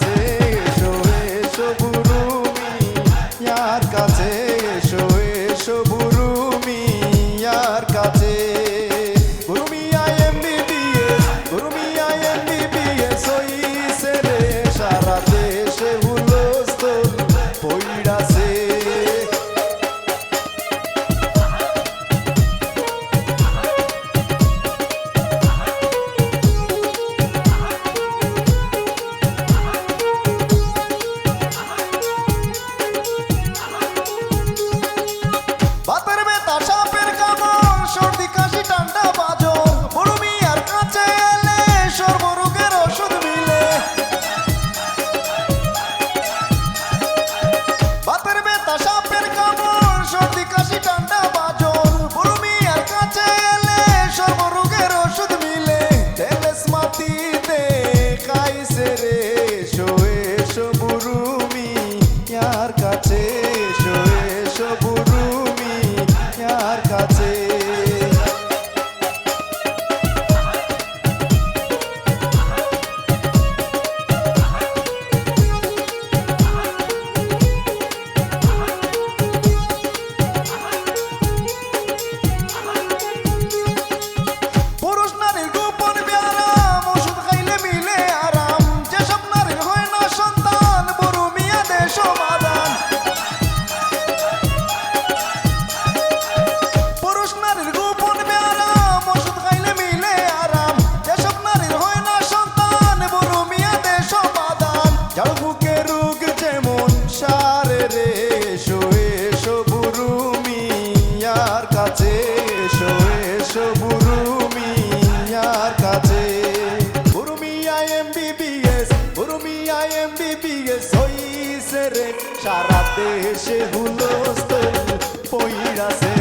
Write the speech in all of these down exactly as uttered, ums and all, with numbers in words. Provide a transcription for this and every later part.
এসো, এসো বুরু মিয়ার কাছে, এসো, এসো বুরু মিয়ার কাছে। বুরু মিয়া এমবিবিএস, বুরু মিয়া এমবিবিএস অইছে রে, সারা দেশে হুলস্থুল পইড়াছে। বাতের বেতা সাপের কামড়, সর্দি কাশি ঠান্ডা বাজর, বুরু মিয়ার কাছে এলে সর্বরোগের ওষুধ মিলে। বাতের বেতা সাপের কামড়, সর্দি কাশি ঠান্ডা বাজর, বুরু মিয়ার কাছে এলে সর্বরোগের ওষুধ মিলে। তেলেস মাটিতে খাইছে রে, এসো, এসো বুরু মিয়ার কাছে, এসো, এসো বুরু মিয়ার কাছে। পুরুষ নারীর গোপন ব্যারাম, ওষুধ খাইলে মিলে আরাম। যেসব নারীর হয় না সন্তান, বুরু মিয়া দে সমাধান। পুরুষ নারীর গোপন ব্যারাম, ওষুধ খাইলে মিলে আরাম। যেসব নারীর হয় না সন্তান, বুরু মিয়া দে সমাধান। ঝাড়ফুঁকে রোগ যেমন সারে রে, এসো, এসো বুরু মিয়ার কাছে, এসো, এসো বুরু মিয়ার কাছে। বুরু মিয়া এমবিবিএস, বুরু মিয়া এমবিবিএস অইছে রে, সারা দেশে হুলস্থুল পইড়াছে।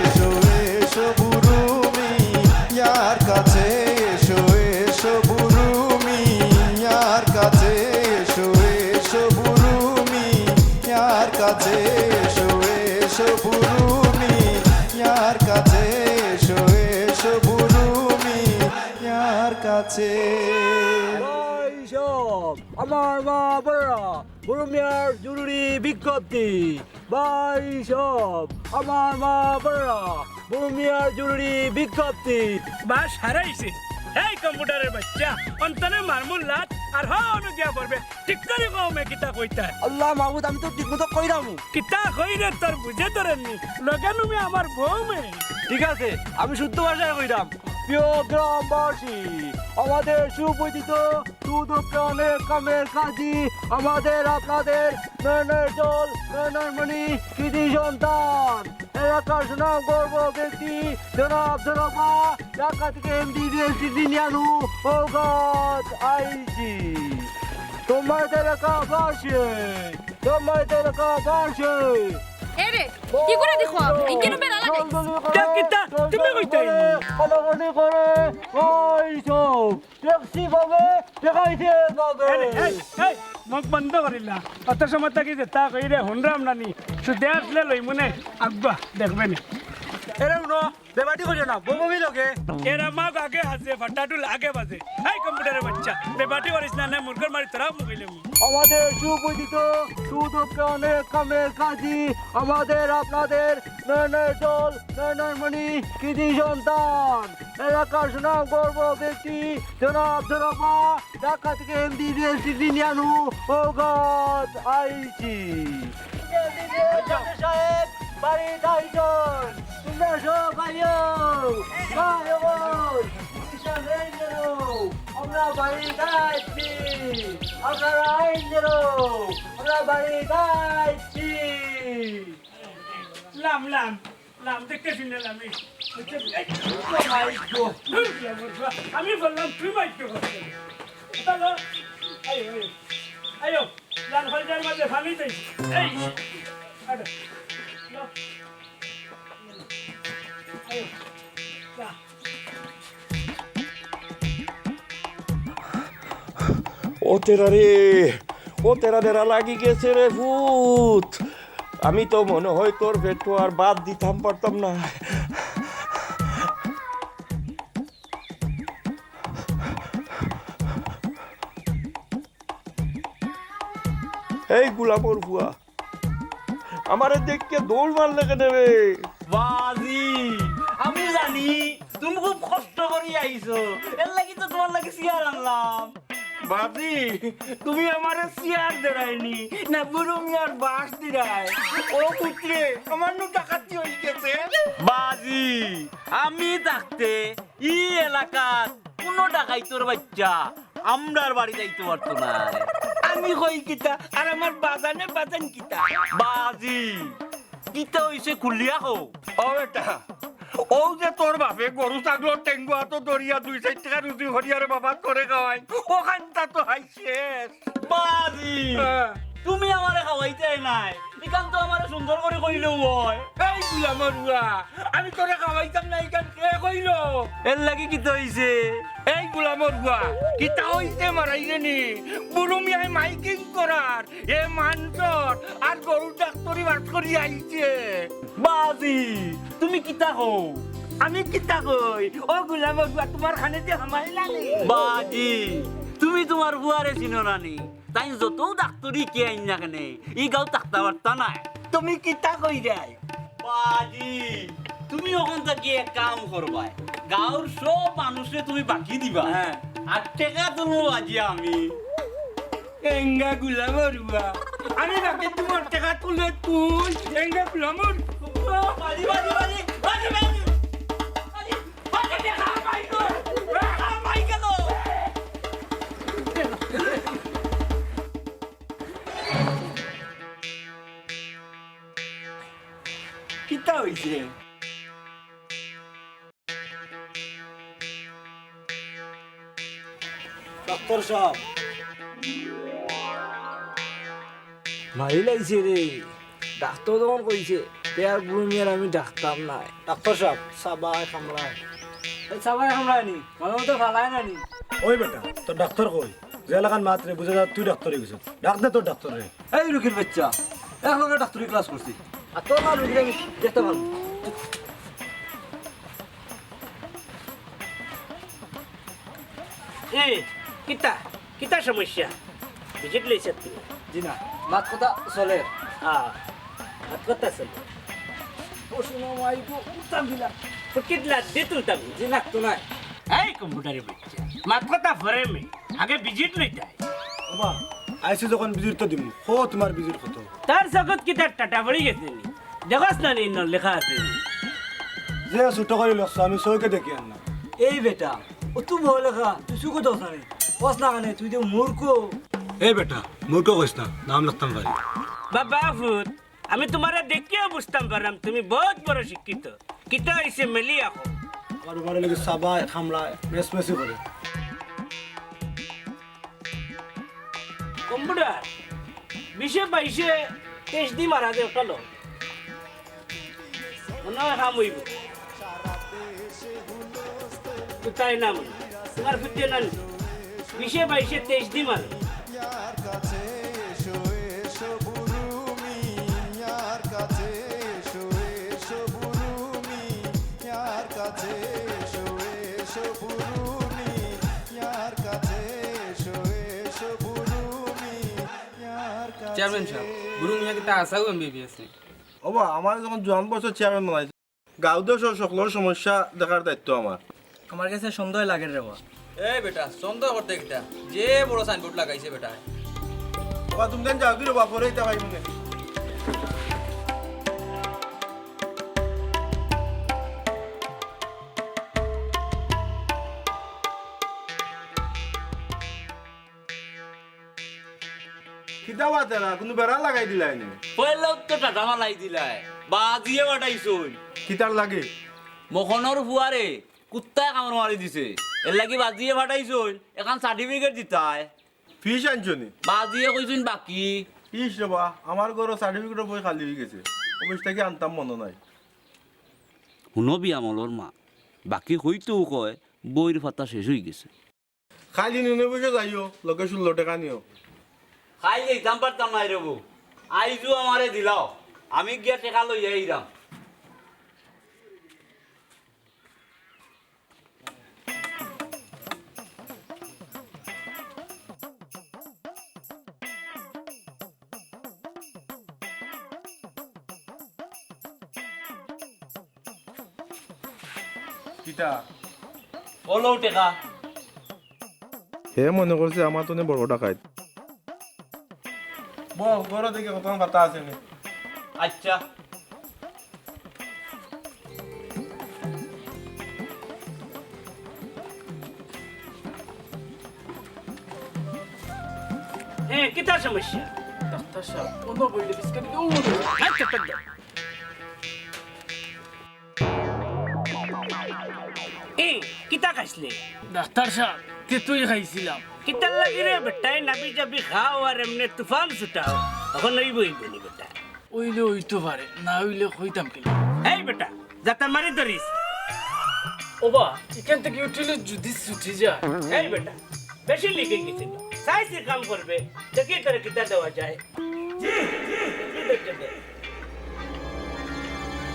এসো, এসো বুরু মিয়ার কাছে, এসো, এসো বুরু মিয়ার কাছে, এসো, এসো বুরু মিয়ার কাছে, এসো, এসো বুরু মিয়ার কাছে, এসো, এসো বুরু মিয়ার কাছে। ভাই সব, আমার মা বোনেরা, বুরু মিয়ার জরুরি বিজ্ঞপ্তি। ভাই সব, আমার মা বোনেরা, বুরু মিয়ার জরুরি বিজ্ঞপ্তি। বাস হারাইছে। এই কম্পিউটারের বাচ্চা, অন্তরে মারমু লাত, আর হনো গিয়া পড়বে। ঠিক করি কও মে কিতা কইতা। আল্লাহ মাবুদ, আমি তো ঠিকমতো কইরাম। কিতা কইরে তোর বুঝে ধরেননি। লগে নুমি আমার বউ মে। ঠিক আছে, আমি শুদ্ধ ভাষায় কইরাম। প্রিয় গ্রামবাসী, আমাদের সুপরিচিত সুদক্ষ অনেক কামের কাজী, আমাদের আপনাদের নয়নের জল, নয়নের মণি, কৃতি সন্তান, এলাকার সুনাম গর্ব ব্যক্তি জনাব জনবা ঢাকা থেকে এমবিবিএস ডিগ্রি নিয়ে আনু ঔগত আইছি। তোমার এলাকাবাসী, তোমার এলাকাবাসী। এ রে, কি করে দেখো? এই কেন বেড়া লাগাই? কিতা, কিতা? তুমি কইতায়? কানাকানি করে, ওই সব। ট্যাক্সি পাবে, ট্যাক্সি পাবে। এই, এই, এই, মুখ বন্ধ করিলা। অত সময় থাকি যেতা কইরে হুনরাম না নি। সুদে আসলে লইমুনে, আগুয়া, দেখবে নি। এরে হুনো, বেবাটি করিও না, বমি লগে। এরা মাগ আগে হাজে, ফাটাটুল আগে বাজে। এই কম্পিউটারের বাচ্চা, বেবাটি করিস না, না মুরগর মারি তোরা মুখ হইলে মুখ। আমাদের সুপরিচিত সুদক্ষ অনেক কামের কাজী, আমাদের আপনাদের নয়নের জল, নয়নের মণি, কৃতি সন্তান, এলাকার সুনাম গর্ব ব্যক্তি জনাব জনবা ঢাকা থেকে এমবিবিএস ডিগ্রি নিয়ে আনু ঔগত আইছি। এমবিবিএস ডক্টর সাহেব বাড়িত আইছইন। তোমরা সব আইও। মা এবং চিকিৎসা নেই যেন। আমরা বাড়িত আইছি। আপনারা আইন যেন। আমরা বাড়িত আইছি। লাম, লাম। লাম দেখতে শুনে লামি। বুঝছো? এই, ও মাই গো। আমি বললাম, তুই মাই গো। চলো। আয়ো, আয়ো। আয়ো। লাল হলদার মাঝে ফানি দেই। এই। আরে। লো। আয়ো। যা। ও তেরা রে, ও তেরা তেরা লাগি গেছে রে ভূত। আমি তো মনে হয় তোর পেটো আর বাদ দিতাম পারতাম না। এই গুলামর ফুয়া, আমারে দেখিয়া দৌড় মারলে কেনে বে? বাজি, আমি জানি তুমি খুব কষ্ট করি আইছো, এর লাগি তো তুমার লাগি চেয়ার আনলাম। বাজি, তুমি আমারে চেয়ার দেরায়নি, না বুরু মিয়ার বাঁশ দিরায়। ও পুত্রে, আমার নু ডাকাতি অইগেছে। বাজি, আমি থাকতে ই এলাকাত কুনু ডাকাইতর বাইচ্চা আমরার বাড়িত আইতো পারতো নায়। আমি কই কিতা, আর আমার বাজানে বাজান কিতা? বাজি, কিতা অইছে খুলিয়া কও। ও বেটা, অউ যে তোর বাপে গরু ছাগলর টেংগুয়া তো ধরিয়া দুই চাইর টেকা রুজি করিয়া রে বাবা তোরে খাওয়াই, অখানতা তো হাই শেষ। বাজি, হ্যাঁ। তুমি আমারে খাওয়াইতায় নায়, ইখান তো আমারে সুন্দর করি কইলেউ অয়। এই গুলামর ফুয়া, আমি তোরে খাওয়াইতাম না, ইখান কে কইলো? এর লাগি কিতা অইছে? এই গুলামর ফুয়া, কিতা অইছে মারাইরে নি? বুরু মিয়ায় মাইকিং করার, এ মানষর আর গরুর ডাক্তারি বাস করি আইছে। বাজি, তুমি কিতা কও? আমি কিতা কই? ও গুলামর ফুয়া, তুমার কানে দি হামাইলা নি? বাজি, তুমি তুমার ফুয়ারে চিনো না নি? তাইন যতউ ডাক্তারি কে আইন না কেনে, ই গাঁওত থাকতা পারতা নায়। তুমি কিতা কইরায়? বাজি, তুমি অখন থাকি এক কাম করবায়, গাঁওর সব মানুষরে তুমি বাকি দিবায়। হ্যাঁ। আর টেকা তুলমু বাজি আমি। এঙ্গা গুলামর ফুয়া, আমি বাকি তুমার টেকা তুলে তুই, এঙ্গা গুলামর। বাজি, বাজি, বাজি, বাজি, বাজি। বাজি, বাজি, টেকা পাই গো। টেকা পাই গেল। কিতা অইছে? Doctor sub. মারি লাইছে রে। ডাক্তার যখন কইছে, তে আর বুরু মিয়ার আমি ডাকতাম নায়। ডাক্তার সাব, সাবায় কামড়ায়। এই সাবায় কামড়ায় নি? মাঝে মধ্যে ফালায় না নি? ওই বেটা, তোর ডাক্তার কই? যে লাখান মাত রে, বুঝা যায় তুই ডাক্তার অইগেছস। ডাক দে তোর ডাক্তাররে। এই রুগীর বাচ্চা, এক লগে ডাক্তারি ক্লাস করছি। আর তোর মা রুগীরে আমি দেখতে পারবো। এ, কিতা? কিতা সমস্যা? ভিজিট লইছে তুমি? জি না, মাত কথা চলে। হ্যাঁ, মাত কথা চলে। ও শুনো, মাইকো উঠতাম দিলা। তো কিতলা দে তুলতাম? জি না, তো নাই। এই কম্পিউটারে বাচ্চা, মাত কথা ফরে মে, আগে ভিজিট লইতায়। বাবা, আইছি যখন ভিজিট তো দিমু। হো, তোমার ভিজিট কত? তার জগত কিতা টাটা পড়ি গেছে নি? দেখছ না নি, ইনো লেখা আছে নি? যে ছোট করি লেখছো, আমি চউখে দেখি আর না। এই বেটা, অতু বড় লেখা, তুই চউখে দেখছ না নি? কছ না কেনে, তুই যে মূর্খ। এই বেটা, মূর্খ কইস না, নাম লিখতাম পারি। বাবা ফুত, আমি তোমারে দেখিয়া বুঝতাম পারলাম, তুমি বহুত বড় শিক্ষিত। কিতা অইছে মেলিয়া কও। আমার উপরে লাগি সাবায়, কামড়ায়, মেসমেসি করে। কম্পিউটার, বিশে বাইশে তেইশ দি মারা যায়, ওটা লো। মনে হয় হাম অইব। কোথায় নাম? তোমার ফুটে না নি? বিশে বাইশে তেইশ দি মারা। চেয়ারম্যান সাব, বুরু মিয়া কিতা হাছাউ এমবিবিএস নি? ওবা, আমারে যখন জোয়ান বয়সো চেয়ারম্যান বানাইছে, গাঁও দেশর সকলর সমস্যা দেখার দায়িত্ব আমার। আমার গেছে সন্দেহ লাগের রে বা। এই বেটা, সন্দেহ করতে কিতা? যে বড় সাইনবোর্ড লাগাইছে বেটায়। ওবা, তুমি দেন যাও, কি রে বা, পরে ইতা পাইমু নে। কিতা বা তেরা, কুনু বেড়া লাগাই দিলায় নি? পয়লাউ তো টাটা মালাই দিলায়, বাজিয়ে পাঠাইছইন। কিতার লাগি? মখনর ফুয়ারে কুত্তায় কামড় মারি দিছে, এর লাগি বাজিয়ে পাঠাইছইন, এখান সার্টিফিকেট দিতায়। ফিস আনছো নি? বাজিয়ে কইছইন বাকি। ইস রে বা, আমার ঘরো সার্টিফিকেটর বই খালি অই গেছে, অফিস থাকি আনতাম মনো নাই। হুনো বিয়ামলর মা, বাকি কইতেউ কয় বইর পাতা শেষ অই গেছে। কাইল ইউনিয়ন অফিসো যাইও, লগে ষোলো টেকা নিও। কাইল যাইতাম পারতাম নায় রে বউ, আইজউ আমারে দিলাও, আমি গিয়া টেকা লইয়া আইরাম। কিতা? অউ লও টেকা। হে মনে করছে আমার তনে বড় ডাকাইত। বউ, ঘরো দেখি কতখান বাতা আছে নি। আচ্ছা। হে, কিতা সমস্যা? ডাক্তার সাব, অনো বইলে বিস্কুট দিও। আচ্ছা, আচ্ছা। এ, কিতা খাইছলে? ডাক্তার সাব, তেতুই খাইছিলাম। কিতার লাগি রে বেটায় নাবি জাবি খাও আর এমনে তুফান ছুটাও? অখন অইবো অইবো নি বেটা? অইলে অইতো পারে, না অইলে কইতাম কিলা? এই বেটা, যাতা মারি ধরিস। ওবা, ইখান থাকি উঠিলে যুদি ছুটি যায়। এই বেটা, বেশি লিখে গেছে। সাইজ কাম করবে, দেখি তোরে কিতা দেওয়া যায়।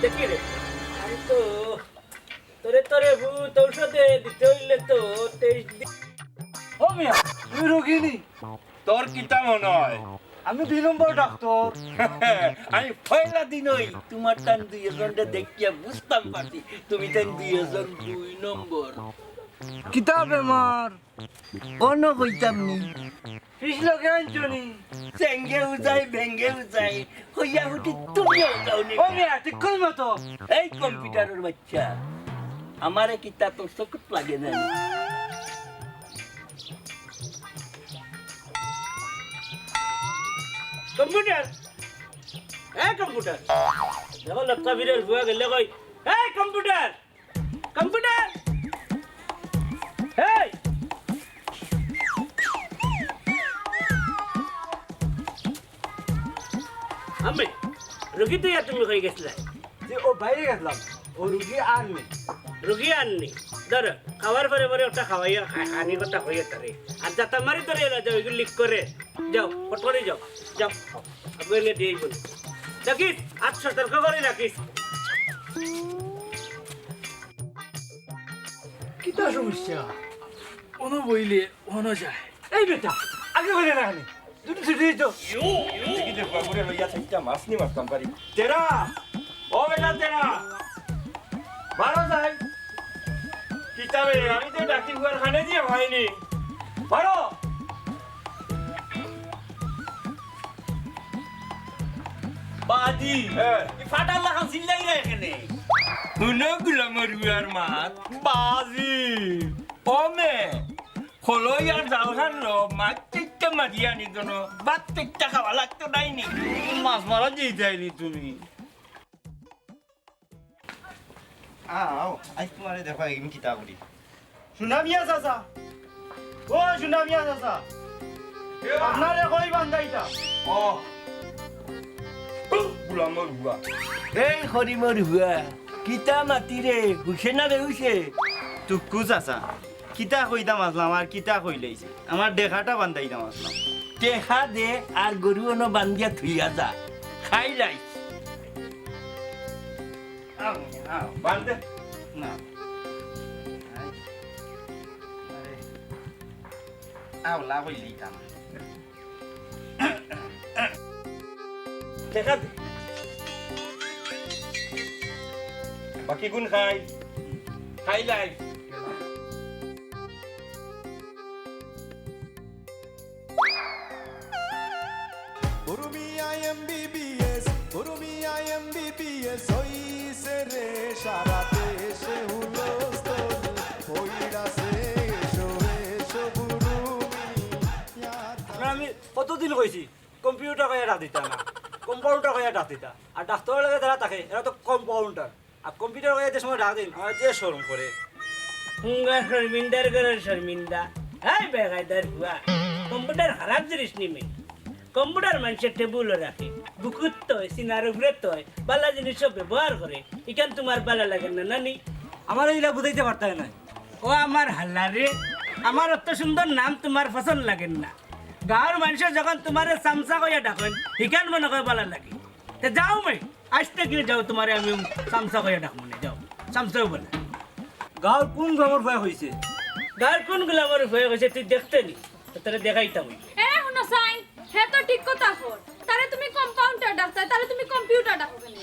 দেখি রে, আমি তো তোরে, তোরে ভূত ঔষধে দিতে অইলে তো তেইশ দিন। ও মিয়া, তুমি রোগী নি? তোর কিতা মনে অয়? আমি দুই নম্বর ডাক্তার। আমি পয়লা দিনই তুমার তান দুইওজনরে দেখিয়া বুঝতাম পারছি, তুমি তান দুইওজন দুই নম্বর। কিতা বেমার? অনো কইতাম নি। ফিস লগে আনছো নি? চেঙ্গে উজাই, বেঙ্গে উজাই, কইয়া হুটি তুমিও যাও নি। ও মিয়া, ঠিক কইমু তো। এই কম্পিউটারর বাচ্চা, আমারে কিতা তোর চকুত লাগে না? কম্পিউটার, এই কম্পিউটার, দেখো লক্কা বিরের বুয়া গেলে কই, এই কম্পিউটার, কম্পিউটার! এই! আমি, রুগী তুই আর তুমি কই গেছলে? যে ও বাইরে গেছলাম, ও রুগী আর নেই। রুগী আর নেই। ধর, খাওয়ার পরে পরে ওটা খাওয়াইয়া খা-, খানি কথা কইয়া তারে। আর যাতা মারি ধরে এলা যাও, এগুলো লিক করে। যাও, ফট করে যাও। যাও। আগুয়ে নিয়ে দিয়ে বলি। রাখিস, আজ সতর্ক করে রাখিস। কিতা সমস্যা? অনো বইলে অনো যায়। এই বেটা, আগে বলে না কেনে? দুটো ছুটি দিত। দেখি দেখো, করে লইয়া চারটা মাছ নি মারতাম পারি। তেরা! ও বেটা তেরা! বারো যাই। কিতাবে, আমি তো ডাকি বুয়ার খানে দিয়ে হয়নি। বারো! বাজি। হ্যাঁ। এই ফাটার লাখান চিল্লাই রে এখানে। হুনো গুলামর বুয়ার মাত। বাজি। ও মে। খলই আর জালখান লো, মাছ চাইট্টা মারি আনি দোনো। ভাত চাইট্টা খাওয়া লাগতো নাই নি। মাছ মারা যেই যায়নি তুমি। আও, আইজ তোমারে দেখো, একদিন কিতা করি। সুনামিয়া চাচা, ও সুনামিয়া চাচা, আপনারে কই বান্ধাইতা? ও, গুলামর বুয়া। এই করিমর বুয়া, কিতা মাতি রে, হুশে না রে হুশে? তুক্কু চাচা, কিতা কইতাম আসলাম আর কিতা কইলাইছে? আমার ডেকাটা বান্ধাইতাম আসলাম। টেকা দে আর গরু অনো বান্ধিয়া থুইয়া যা, খাইলাইছ। আও, আও। বান্ধে। না। আরে। আও, লাভ অইলে ইতা না। দেখা দে। বাকি গুণ খাই। খাই লাই। উরুমিয়া এমবিবিএস, উরুমিয়া এমবিবিএস হইছে রে, সারা দেশে হুলস্থুল, হইরাছে এসো, এসো উরুমিয়া। আপনারে আমি কতদিন কইছি, কম্পিউটার কইয়া ডাক দিতা না, কম্পাউন্ডার কইয়া ডাক দিতা। আর ডাক্তারর লগে যারা থাকে, এরা তো কম্পাউন্ডার। আর কম্পিউটার কইয়া যে সময় ডাক দিন, আমার যে শরম করে। হুঙ্গা শর্মিন্দার ঘরের শর্মিন্দা। এই বেকায়দার বুয়া। কম্পিউটার খারাপ জিনিস নি মি। কম্পিউটার মানষে টেবুলো রাখে, বুকুত থয়, সিনার উপরে থয়, বালা জিনিসও ব্যবহার করে। ইখান তোমার বালা লাগে না, নানি? আমারে ইলা বুঝাইতে পারতায় নায়। ও আমার হাল্লা রে, আমার অত সুন্দর নাম তোমার পছন্দ লাগে না। গাঁওর মানষে যখন তোমারে চামচা কইয়া ডাকইন, হিখান মনে কয় বালা লাগে। তে যাও মে, আইজ থাকি যাও, তোমারে আমি চামচা কইয়া ডাকমু নে, যাও, চামচাও বলে। গাঁওর কোন গুলামর ফুয়ায় কইছে? গাঁওর কোন গুলামর ফুয়ায় কইছে, তুই দেখতে নি? তো তোরে দেখাইতাম অইলে। এ, হুনো চাই, হে তো ঠিক কথা কর। তারে তুমি কম্পাউন্ডার ডাকতায়, তারে তুমি কম্পিউটার ডাকো কেনে?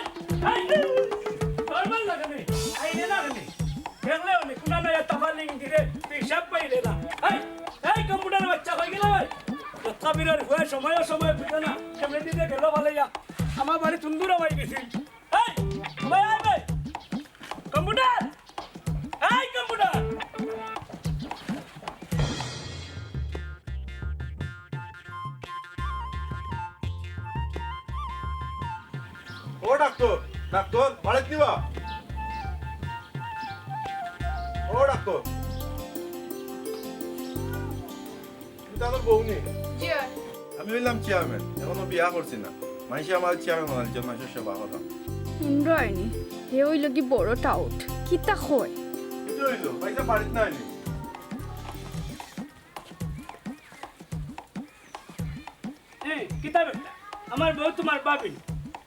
এর ফুয়া সময় অসময় বুঝে না, কেমনে দিনে গেল ভালাইয়া। আমার বাড়ি তুন্দুর আমার গেছি। এই, ভাই, এই ভাই, কম্পিউটার, এই কম্পিউটার। ও ডাক্তার, ডাক্তার, বাড়িত নিবা? ও ডাক্তার, তুমি তো আমার বউ নি? জি অয়। আমি অইলাম চেয়ারম্যান, এখনো বিয়া করছি না। মাইনষে আমার চেয়ারম্যান বানাইছে, মাইনষর সেবা করলাম। হুনরায়নি, হে অইলো কি বড় টাউট, কিতা কয়? কিতা অইলো? পয়সা বাড়িত নাই নি? এই, কিতা বেটা? আমার বউ তুমার ভাবিনি।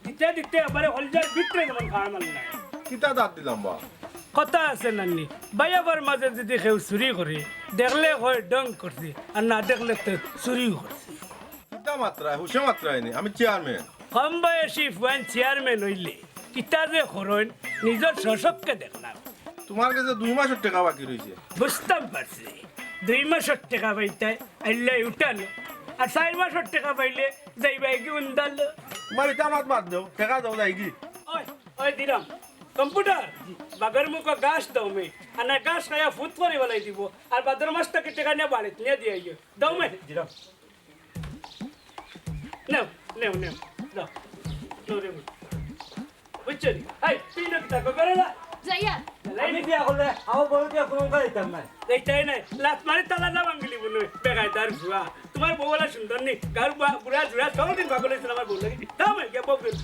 দিতে দিতে একবারে হলজার ভিতরে যেমন ফাড় মারলায়। কিতা দাঁত দিলাম বা? কথা আছে নানি, ভাইয়াবর মাঝে যদি কেউ চুরি করে, দেখলে কয় ঢং করছে, আর না দেখলে তো চুরিও করছে। কিতা মাতরায়, হুশে মাতরায়নি, আমি চেয়ারম্যান। কম বয়সী ফুয়াইন চেয়ারম্যান অইলে কিতা যে করইন, নিজর স্বচক্ষে দেখলাম। তুমার গেছে দুই মাসর টেকা বাকি রইছে। বুঝতাম পারছি, দুই মাসর টেকা পাইতায় আইল্লাই উঠালো, আর চাইর মাসর টেকা পাইলে যাইবায়গি উন্দালো। তুমার ইটা মাত বাদ দেও, টেকা দেও যাইগি। ওই, ওই দিরাম, কম্পিউটার, বাঘর মুখো ঘাস দেও মে, আর না ঘাস খাইয়া ফুত করি বালাই দিবো, আর ভাদ্র মাস থাকি টেকা নিয়া বাড়িত নিয়া দিয়া আইও। দেও মে। দিরাম। নেও, নেও, নেও, দেও। নেও রে। বুঝছো নি? এই, তুই না কিতা কই বেরো না? যাইয়া। আমি বিয়া করলে আমার বউ দিয়া কুনু কাজ দিতাম না। এইটাই নাই, লাত মারি তালা না ভাঙিলি বুনু, বেকায়দার ফুয়া। তুমার বউ অলা সুন্দর নি, গাউর বুড়া জুড়া সব দিন পাগল অইছিল আমার বউ লাগি। দাও মে, গিয়া বউ ফির।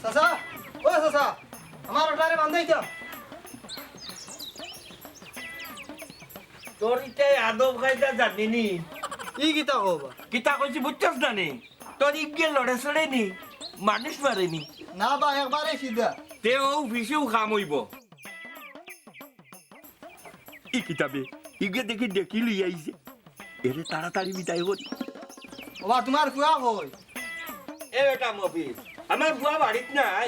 চাচা, ও চাচা, আমার অটারে বান্ধাই তো। তোর ইটায় আদব কায়দা জানে নি। ই কিতা কও বা? কিতা কইছি বুঝছস না নি? তোর ইগে লড়ে চড়ে নি, মানুষ মারে নি। না বা, একবারে সিধা। তে অউ পিছেউ কাম অইবো। ই কিতা বে, ইগে দেখি ডেকি লইয়া আইছে। এরে তাড়াতাড়ি বিদায় করি। ওবা, তুমার ফুয়া কই? এ বেটা মফিজ, আমার ফুয়া বাড়িত নাই।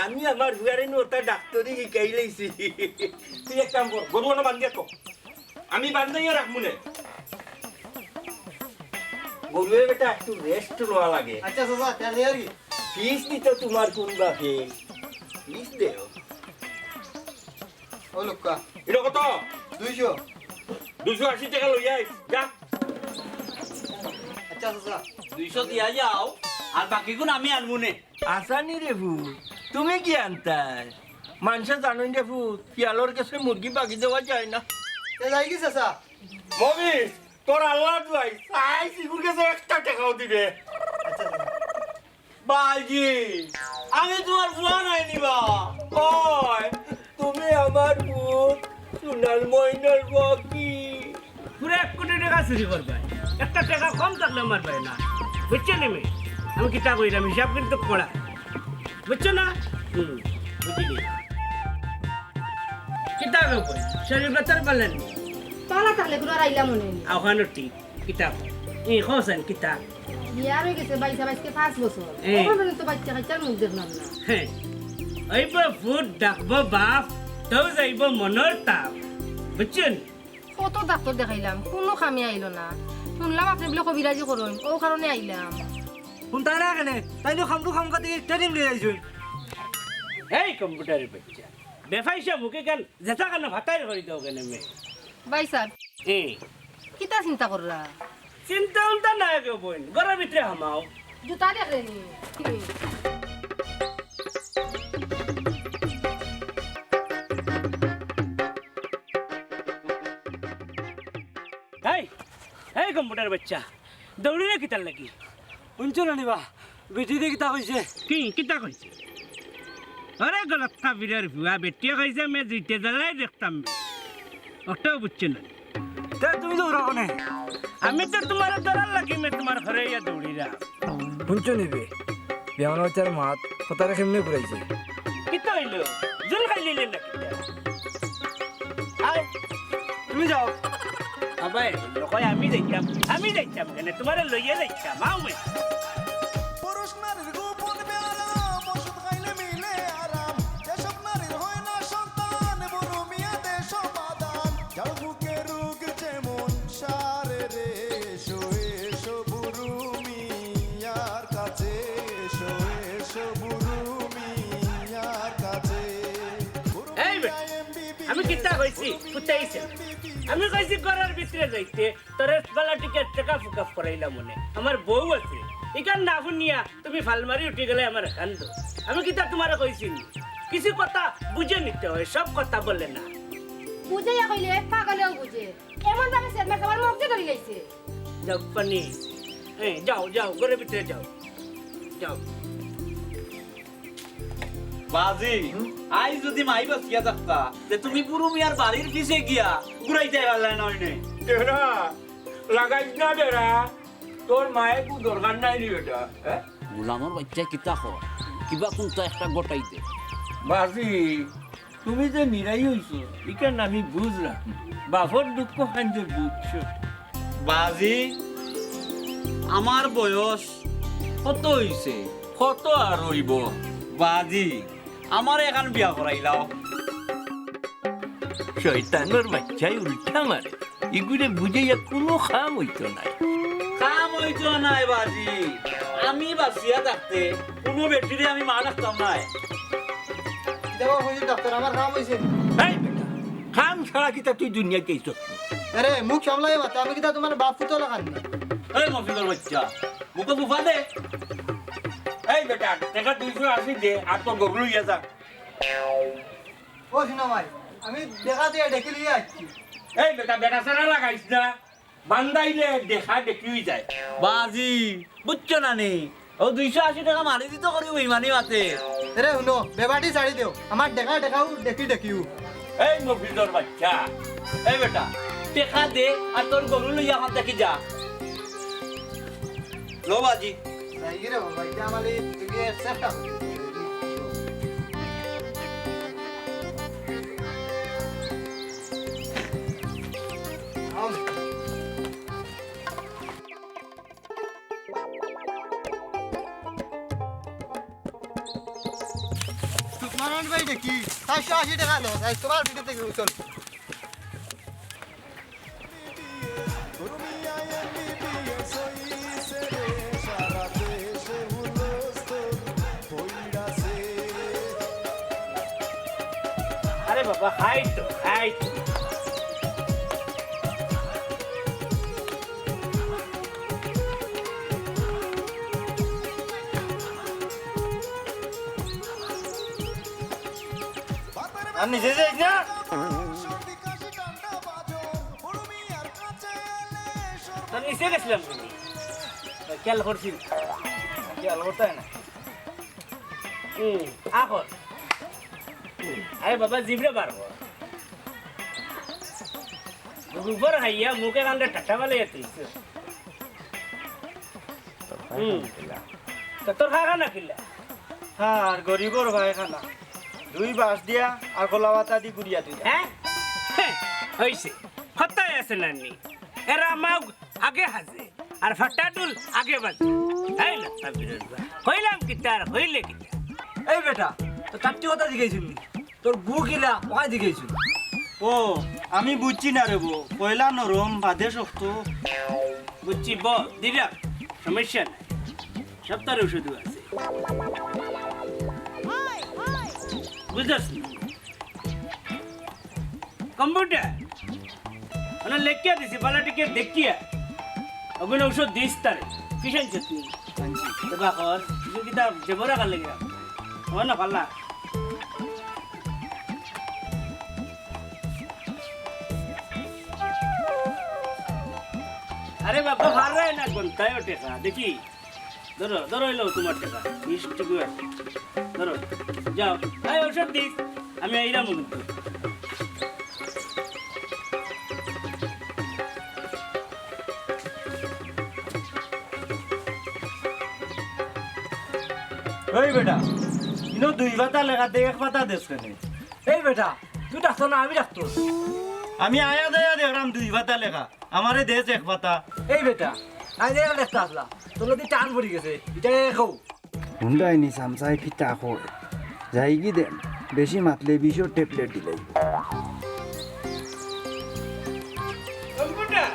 আমি আমার ফুয়ারে নু অটা ডাক্তারি শিখাই লইছি। তুই এক কাম কর, গরু অনো বান্ধিয়া থ। আমি বান্ধাইয়া রাখমু নে। গরুয়ে বেটা একটু rest লওয়া লাগে। আচ্ছা চাচা, তে যাই আর কি। ফিস দিত তুমার কুন বাপে? ফিস দেও। ও লুক্কা। ইটা কত? দুইশো। দুইশো আশি টেকা লইয়া আইস, যা। আচ্ছা, আচ্ছা, আচ্ছা। দুইশো দিয়া যাও, আর বাকিগুন আমি আনমু নে। আসানি রে ফুত, তুমি কিয়া আনতায়? মানষে জানইন রে ফুত, শিয়ালর গেছে মুরগি বাগি দেওয়া যায় না। এ যাই কি চাচা? মফিজ, তোর আল্লার দুয়াই, চাই চিকুর গেছে একটা টেকাও দিবে। আচ্ছা, আচ্ছা। বাজি, আমি তুমার ফুয়া নায় নি বা। ওই, তুমি আমার ফুত, সোনার ময়নার ফুয়া কি? পুরা এক কোটি টেকা চুরি করবায়, একটা টেকা কম থাকলে আমার পায় না, বুঝছো নি মি? আমি কিতা কইরাম, হিসাব কিন্তু করা, বুঝছো না? হুম, বুঝিলি। কিতা কই? শরীর কথা পারলেন নি? পালা থাকলে গুরু আর আইলাম মনে নি। আওখানো ঠিক। কিতা? ই, কওছেন কিতা? বিয়া অই গেছে, বাইসা বাইসকে পাঁচ বছর। এ। অখন পর্যন্ত বাইচ্চা কাইচ্চার মুখ দেখলাম না। হে। অইবো ফুত ডাকবো বাপ, তেউ যাইবো মনর তাপ। বুঝছইন? কত ডাক্তর দেখাইলাম, কুনু কামে আইলো না। হুনলাম আপনে বুলে কবিরাজি করইন, অউ কারণে আইলাম। হুনতায় না কেনে? তাইন তো খামরু খামখা থাকি ট্রেনিং লই আইছইন। এই কম্পিউটারর বাইচ্চা, বেফাইসা মুখে কেনে যেতা কেনে ফাতাইর করি দেও কেনে মে? ভাইসাব, এ। কিতা চিন্তা কররা? চিন্তা উন্তা নাই গো বইন, ঘরর ভিতরে হামাও। জুতা দেখরে নি? এই, এই কম্পিউটারর বাইচ্চা, দৌড়িরে কিতার লাগি? হুনছো না নি বা, বেটিয়ে কিতা কইছে? কি, কিতা কইছে? আরে গলতফাবিরর ফুয়া, বেটিয়ে কইছে মে জিতে জালাই দেখতাম। অটাও বুঝছো না। তে তুমি দৌড়াও কেনে? আমি তো তুমারে ধরার লাগি মে তুমার ঘরে আইয়া দৌড়িরাম। হুনছো নি বে? বেয়ানোর চার মাত, কথারে কেমনে ঘুরাইছে? কিতা অইলো? জুল খাইলিলে না কিতা? আয়, তুমি যাও। আবাই, নকয় আমি যাইতাম, আমি যাইতাম কেনে? তুমারে লইয়া যাইতাম, আও মে। পুরুষ নারীর গোপন ব্যারাম, ওষুধ খাইলে মিলে আরাম। যেসব নারীর হয় না সন্তান, বুনু কইছি, ফুটাইছে। আমি কইছি ঘরর ভিতরে যাইতে, তোরে বালা টিকে টেকা ফুকা করাইলাম মনে। আমার বউ আছে, ইখান না হুনিয়া তুমি ফাল মারি উঠি গেলে আমার কান্দো। আমি কিতা তোমারে কইছি নি? কিছু কথা বুঝে নিতে হয়, সব কথা বলে না। বুঝাইয়া কইলে পাগলেও বুঝে। এমন ভাবে সেদমাস আমার মগজে ধরি লাইছে। যাও পানি, হ্যাঁ, যাও, যাও, ঘরর ভিতরে যাও, যাও। বাজি, আইজ যুদি মাই বাচিয়া থাকতা, তে তুমি বুরু মিয়ার বাড়ির পিছে গিয়া ঘুরাইতায় পারলায় না অইনে। বেটা, লাগাইস না বেটা, তোর মায়ে কু দরকার নাই নি বেটা, হ্যাঁ? গুলামর বাইচ্চায় কিতা কর, কিবা কুন্তা একটা গটাই দে। বাজি, তুমি যে নিরাই অইছো, ইখান আমি বুঝলাম। বাপর দুঃখ খান যে বুঝছো। বাজি, আমার বয়স কত অইছে? কত আর অইবো? বাজি, আমারে এখান বিয়া করাইলাও। শয়তানর বাইচ্চায় উল্টা মারে। ইগুরে বুঝাইয়া কুনু কাম অইতো নায়। কাম অইতো নায় বাজি। আমি বাচিয়া থাকতে কুনু বেটিরে আমি মা ডাকতাম নায়। দেখো হুজুর ডাক্তার, আমার কাম অইছে। এই বেটা, কাম ছাড়া কিতা তুই দুনিয়াত আইছস? আরে মুখ সামলাইয়া মাত, আমি কিতা তোমার বাপ পুত লাখান নি? এই মফিজর বাইচ্চা, মুখো ফুফা দে। এই বেটা, টেকা দুইশো আশি দে, আর তোর গরু লইয়া যা। ও শুনো ভাই, আমি দেখা দিয়া দেখি লইয়া আইছি। এই বেটা, বেটা ছাড়া লাগাইস না, বান্দাইলে দেখা দেখি অই যায়। বাজি, বুঝছো না নি? ও দুইশো আশি টেকা মারি দিতো করি বেইমানি মাতে। আরে হুনো, বেবাটি ছাড়ি দেও, আমার দেখা দেখাও দেখি দেখিও। এই মফিজর বাইচ্চা, এই বেটা, টেকা দে আর তোর গরু লইয়া অখান থাকি যা। লো বাজি। যাইগি রে বাবা, ইটা আমার এই তুমি সেটটা। সুকমানন ভাই দেখি, চাইরশো আশি টেকা লো, তাই তোমার ভিতর থেকে উঠুন। আরে বাবা, খাই তো, খাই তো। আর নিচে যাইস না। তার নিচে গেছিলাম তুমি। খেয়াল করছি। খেয়াল করতে হয় না। হুম, এখন। আরে বাবা, জিভরে বার কর। গোবর খাইয়া মুখে কান্দে টাটা বালে তুই। হুম। তো তোর খাগা না কিলা? হ্যাঁ, আর গরিবর ভাই খানা। দুই বাঁশ দিয়া আর কলা পাতা দি গুড়িয়া তুই। হ্যাঁ? হ্যাঁ, হইছে। কথায় আছে না নি? এরা মাগ আগে হাজে, আর ফাটাডুল আগে বাজে। এই না, সাব্বিরের বা। কইলাম কিতা আর হইলে কিতা? এই বেটা, তো কাট্টি কথা জিগাইছুন নি? তোর গু কিলা, ওখানে জিগাইছুন। ও, আমি বুঝছি না রে বো। পয়লা নরম, বাদে শক্ত। বুঝছি, ব, দিলাম। সমস্যা নাই। সব তার ঔষধও আছে। বুঝছস নি? কম্পিউটার। মানে লেখিয়া দিছি, বালাটিকে দেখিয়া। ওগুলো ঔষধ দিস তারে। কিসেন চটনি? আনছি। তো বাকর, কিছু কিতা জেবরা কালে গিয়া। ও না পাল্লা। আরে বাবা, ভার রে না কোন, তাই ওঠে খা, দেখি। ধরো, ধরো, এলো তোমার টাকা। বিশ টাকা। ধরো, যাও। এই ঔষধ দিস। আমি এইরাম কিন্তু। এই বেটা, ইনো দুই পাতা লেখা দে, এক পাতা দেস কেনে? এই বেটা, তুই ডাক্তার না, আমি ডাক্তার। আমি আয়া দায়া দেখলাম দুই পাতা লেখা। আমারে দেস এক পাতা। এই বেটা, আইজ এক লেখতা আসলা, তোর লদি টান পড়ি গেছে, ইটা কও। হুন্ডাই নি সামসাই কিতা কয়। যাইগি দে, বেশি মাতলে বিষর ট্যাবলেট দিলাই। কম্পিউটার,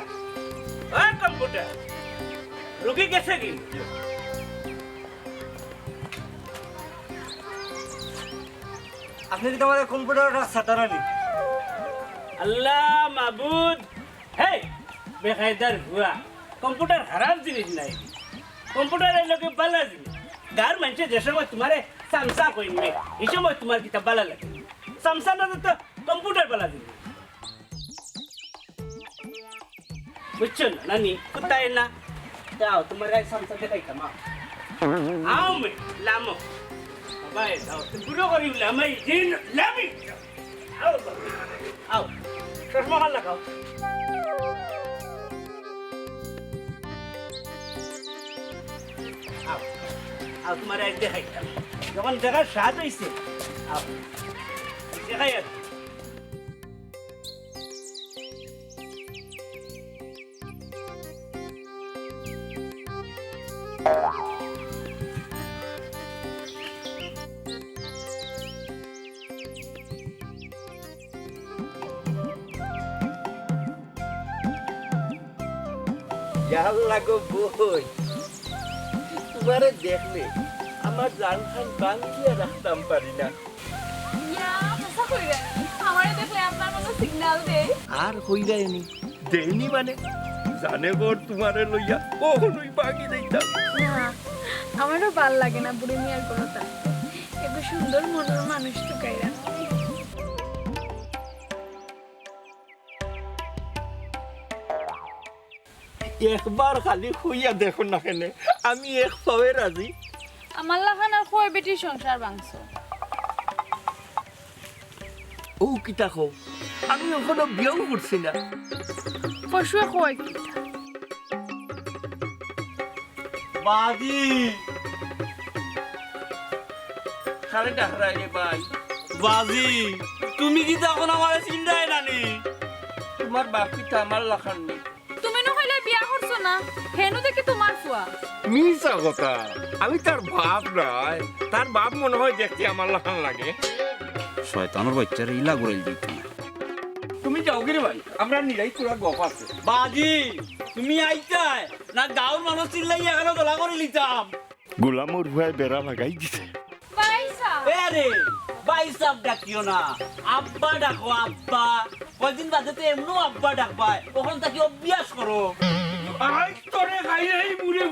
ওই কম্পিউটার, রুগী গেছে কি? আপনি কি তোমার কম্পিউটারটা সাতারানি? আল্লাহ মাবুদ, হে বেকায়দার ফুয়া, কম্পিউটার খারাপ জিনিস নায়, কম্পিউটার অইলো গি বালা জিনিস। গাঁওর মানষে যে সময় তুমারে চামচা কইন নি, ই সময় তুমার কিতা বালা লাগে? চামচা না তো কম্পিউটার বালা জিনিস। বুঝছো না নানি? কুত্তায় না। যাও, তুমারে আইজ চামচা দেখাইতাম, আও। আও মে, লামো। বাবা, এ যাও, তুমি বুড়ো করি লামাই, জিন, লামি। আও বাবা, আও। চশমা খান লাগাও। আও, আও, তুমারে আইজ দেখাইতাম। যখন দেখার স্বাদ অইছে, আও। দেখাই আর। ইয়াল্লা গো বইন, তুমারে দেখলে আমার জানখান বান্ধিয়া রাখতাম পারি না। ইয়া, হাছা কইরা নি? আমারে দেখলে আপনার মনো signal দেয়? আর কইরায় নি, দেয়নি মানে? জানে গর তুমারে লইয়া, অখনই ভাগি যাইতাম। না, আমারও ভালা লাগে না বুড়া মিয়ার গরু থাকতে। এত সুন্দর মনর মানুষ তো কাইরা। একবার খালি কইয়া দেখো না কেনে, আমি এক পাওয়ে রাজি। আমার লাখান আর কয় বেটির সংসার ভাঙছো? ও কিতা কও, আমি অখনো বিয়াও করছি না। পশুয়ে কয় কিতা? বাজি, খালি ডাকরায় রে ভাই। বাজি, তুমি কিতা অখন আমারে চিনরায় না নি? তুমার বাপ কিতা আমার লাখান নি? তুমি নু কইলে বিয়া করছো না, হেনু দেখি তুমার ফুয়া। মিছা কথা, আমি তার বাপ নায়, তার বাপ মনো অয় দেখতে আমার লাখান লাগে। শয়তানর বাইচ্চারে ইলা ঘুরাইল দিত না। তুমি যাওগি রে ভাই, আমরা নিরাই তোরা গপ আছে। বাজি, তুমি আইতায় না গাঁওর মানুষ চিল্লাইয়া এখানো দলা করি লিতাম। গোলামর ফুয়ায় বেড়া লাগাই দিছে। ভাইসাব। এ রে, ভাইসাব ডাকিও না, আব্বা ডাকো, আব্বা। কয়দিন বাদে তো এমনেও আব্বা ডাকবায়, অখন থাকি অভ্যাস করো। আই তোরে খাই এই মুড়ে।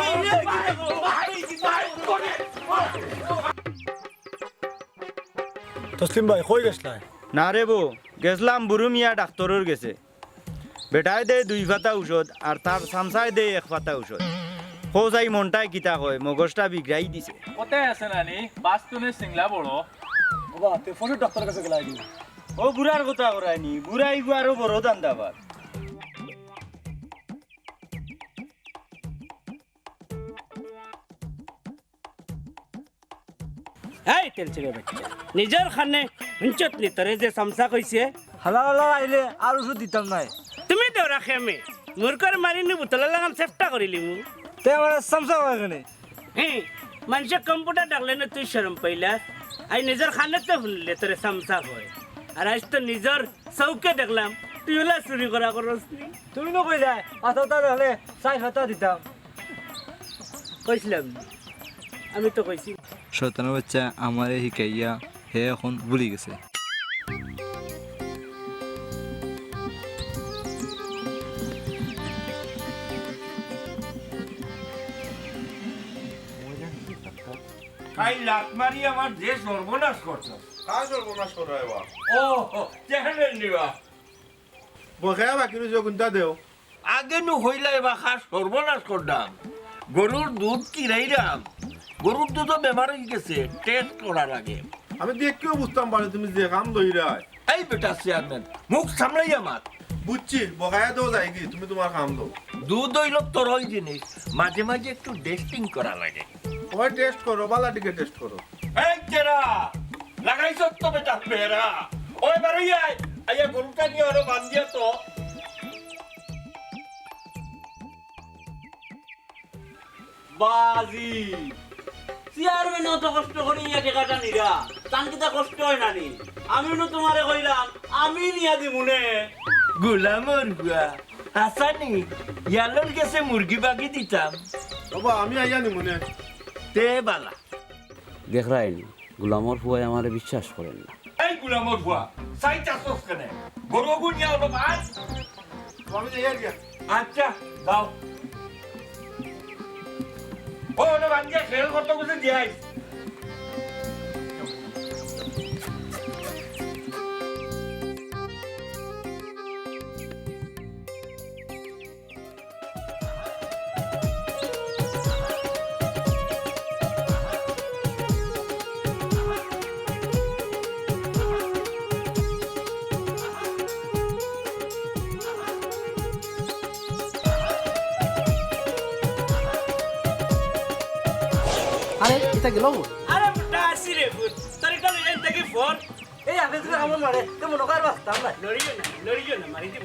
এই রে, কি দেখো? আই, আই তোরে। তসলিম ভাই, কই গেছলায়? না রে বো, গেছলাম বুরু মিয়া ডাক্তরর গেছে। বেটায় দেয় দুই পাতা ঔষধ, আর তার চামচায় দেয় এক পাতা ঔষধ। কও চাই মনটায় কিতা কয়, মগজটা বিগড়াই দিছে। কথায় আছে না নি, বাস্তনে সিংলা বড়। বাবা, তে পশুর ডাক্তরর গেছে গেলায় নি? ও বুড়ার কথা করায় নি, বুড়া ইগু আরো বড় ধান্দাবাজ। এই তেলচিরে বাইচ্চা, নিজর কানে হুনছত নি তোরে যে চামচা কইছে? হালা হালা আইলে আর ঔষধ দিতাম নায়। তুমি দেও রাখে আমি মুরগর মারি নি বোতলর লাখান চেপটা করিলিমু। তে আমারে চামচা কয় কেনে? হে, মানষে কম্পিউটার ডাকলে না তুই শরম পাইলাস? আইজ নিজর কানে তো হুনলে তোরে চামচা কয়, আর আইজ তো নিজর চউখে দেখলাম তুই অলা চুরি করা করস নি। তুমি নু কইলায়, পাতা উতা দেখলে চাইর পাতা দিতাম। কইছলাম, আমি তো কইছি। শয়তানর বাইচ্চা আমারে হিকাইয়া হে অখন ভুলি গেছে। কাইল লাত মারি আমার যে সর্বনাশ করছস। কার সর্বনাশ কররায় বা? ও, ও, চেহারা নিবা। বকেয়া বাকি রইছে, কুনটা দেও? আগে নু কইলায় বা কার সর্বনাশ কররাম। গরুর দুধ কিরাইরাম। গরুর দুধও বেমার অইগেছে, টেস্ট করা লাগে। আমি দেখিও বুঝতাম পারি তুমি যে কাম ধইরায়। এই বেটা চেয়ারম্যান, মুখ সামলাইয়া মাত। বুঝছি, বকায়া দেও যায়গি, তুমি তুমার কাম দেও। দুধ অইলো তরল জিনিস, মাঝে মাঝে একটু টেস্টিং করা লাগে। ওই টেস্ট করো, বালা দিকে টেস্ট করো। এই কেরা, লাগাইছস তো বেটা বেড়া। ওই বারই আয়, আইয়া গরুটা নিয়া আরো বান্ধিয়া তো। বাজি, চেয়ারম্যান অত কষ্ট করি ইয়া টেকাটা নিরা, তান কিতা কষ্ট অয় না নি? আমি নু তুমারে কইলাম, আমি নিয়া দিমুনে। গোলামর ফুয়া, হাছানি, ইয়ালর গেছে মুরগি বাগি দিতাম। বাবা, আমি আইয়া নিমুনে। তে বালা। দেখরায়নি, গোলামর ফুয়ায় আমারে বিশ্বাস করের না। এই গুলামর ফুয়া, চাইতাছস কেনে? গরু গুনিয়া অনো বান। আমি যাই আর কি। আচ্ছা, যাও। ও, অনো বান দিয়া খেল কত কিছু দিয়াই। আরে, ইটা গেল কই? আরে, বেটা, আছি রে, ভূত। তোর ইটা লইয়া দেখি ফোন। এই, আমি যদি আমার মারে, তো মনে কর বাঁচতাম না। লড়িও না, লড়িও না, মারি দিব।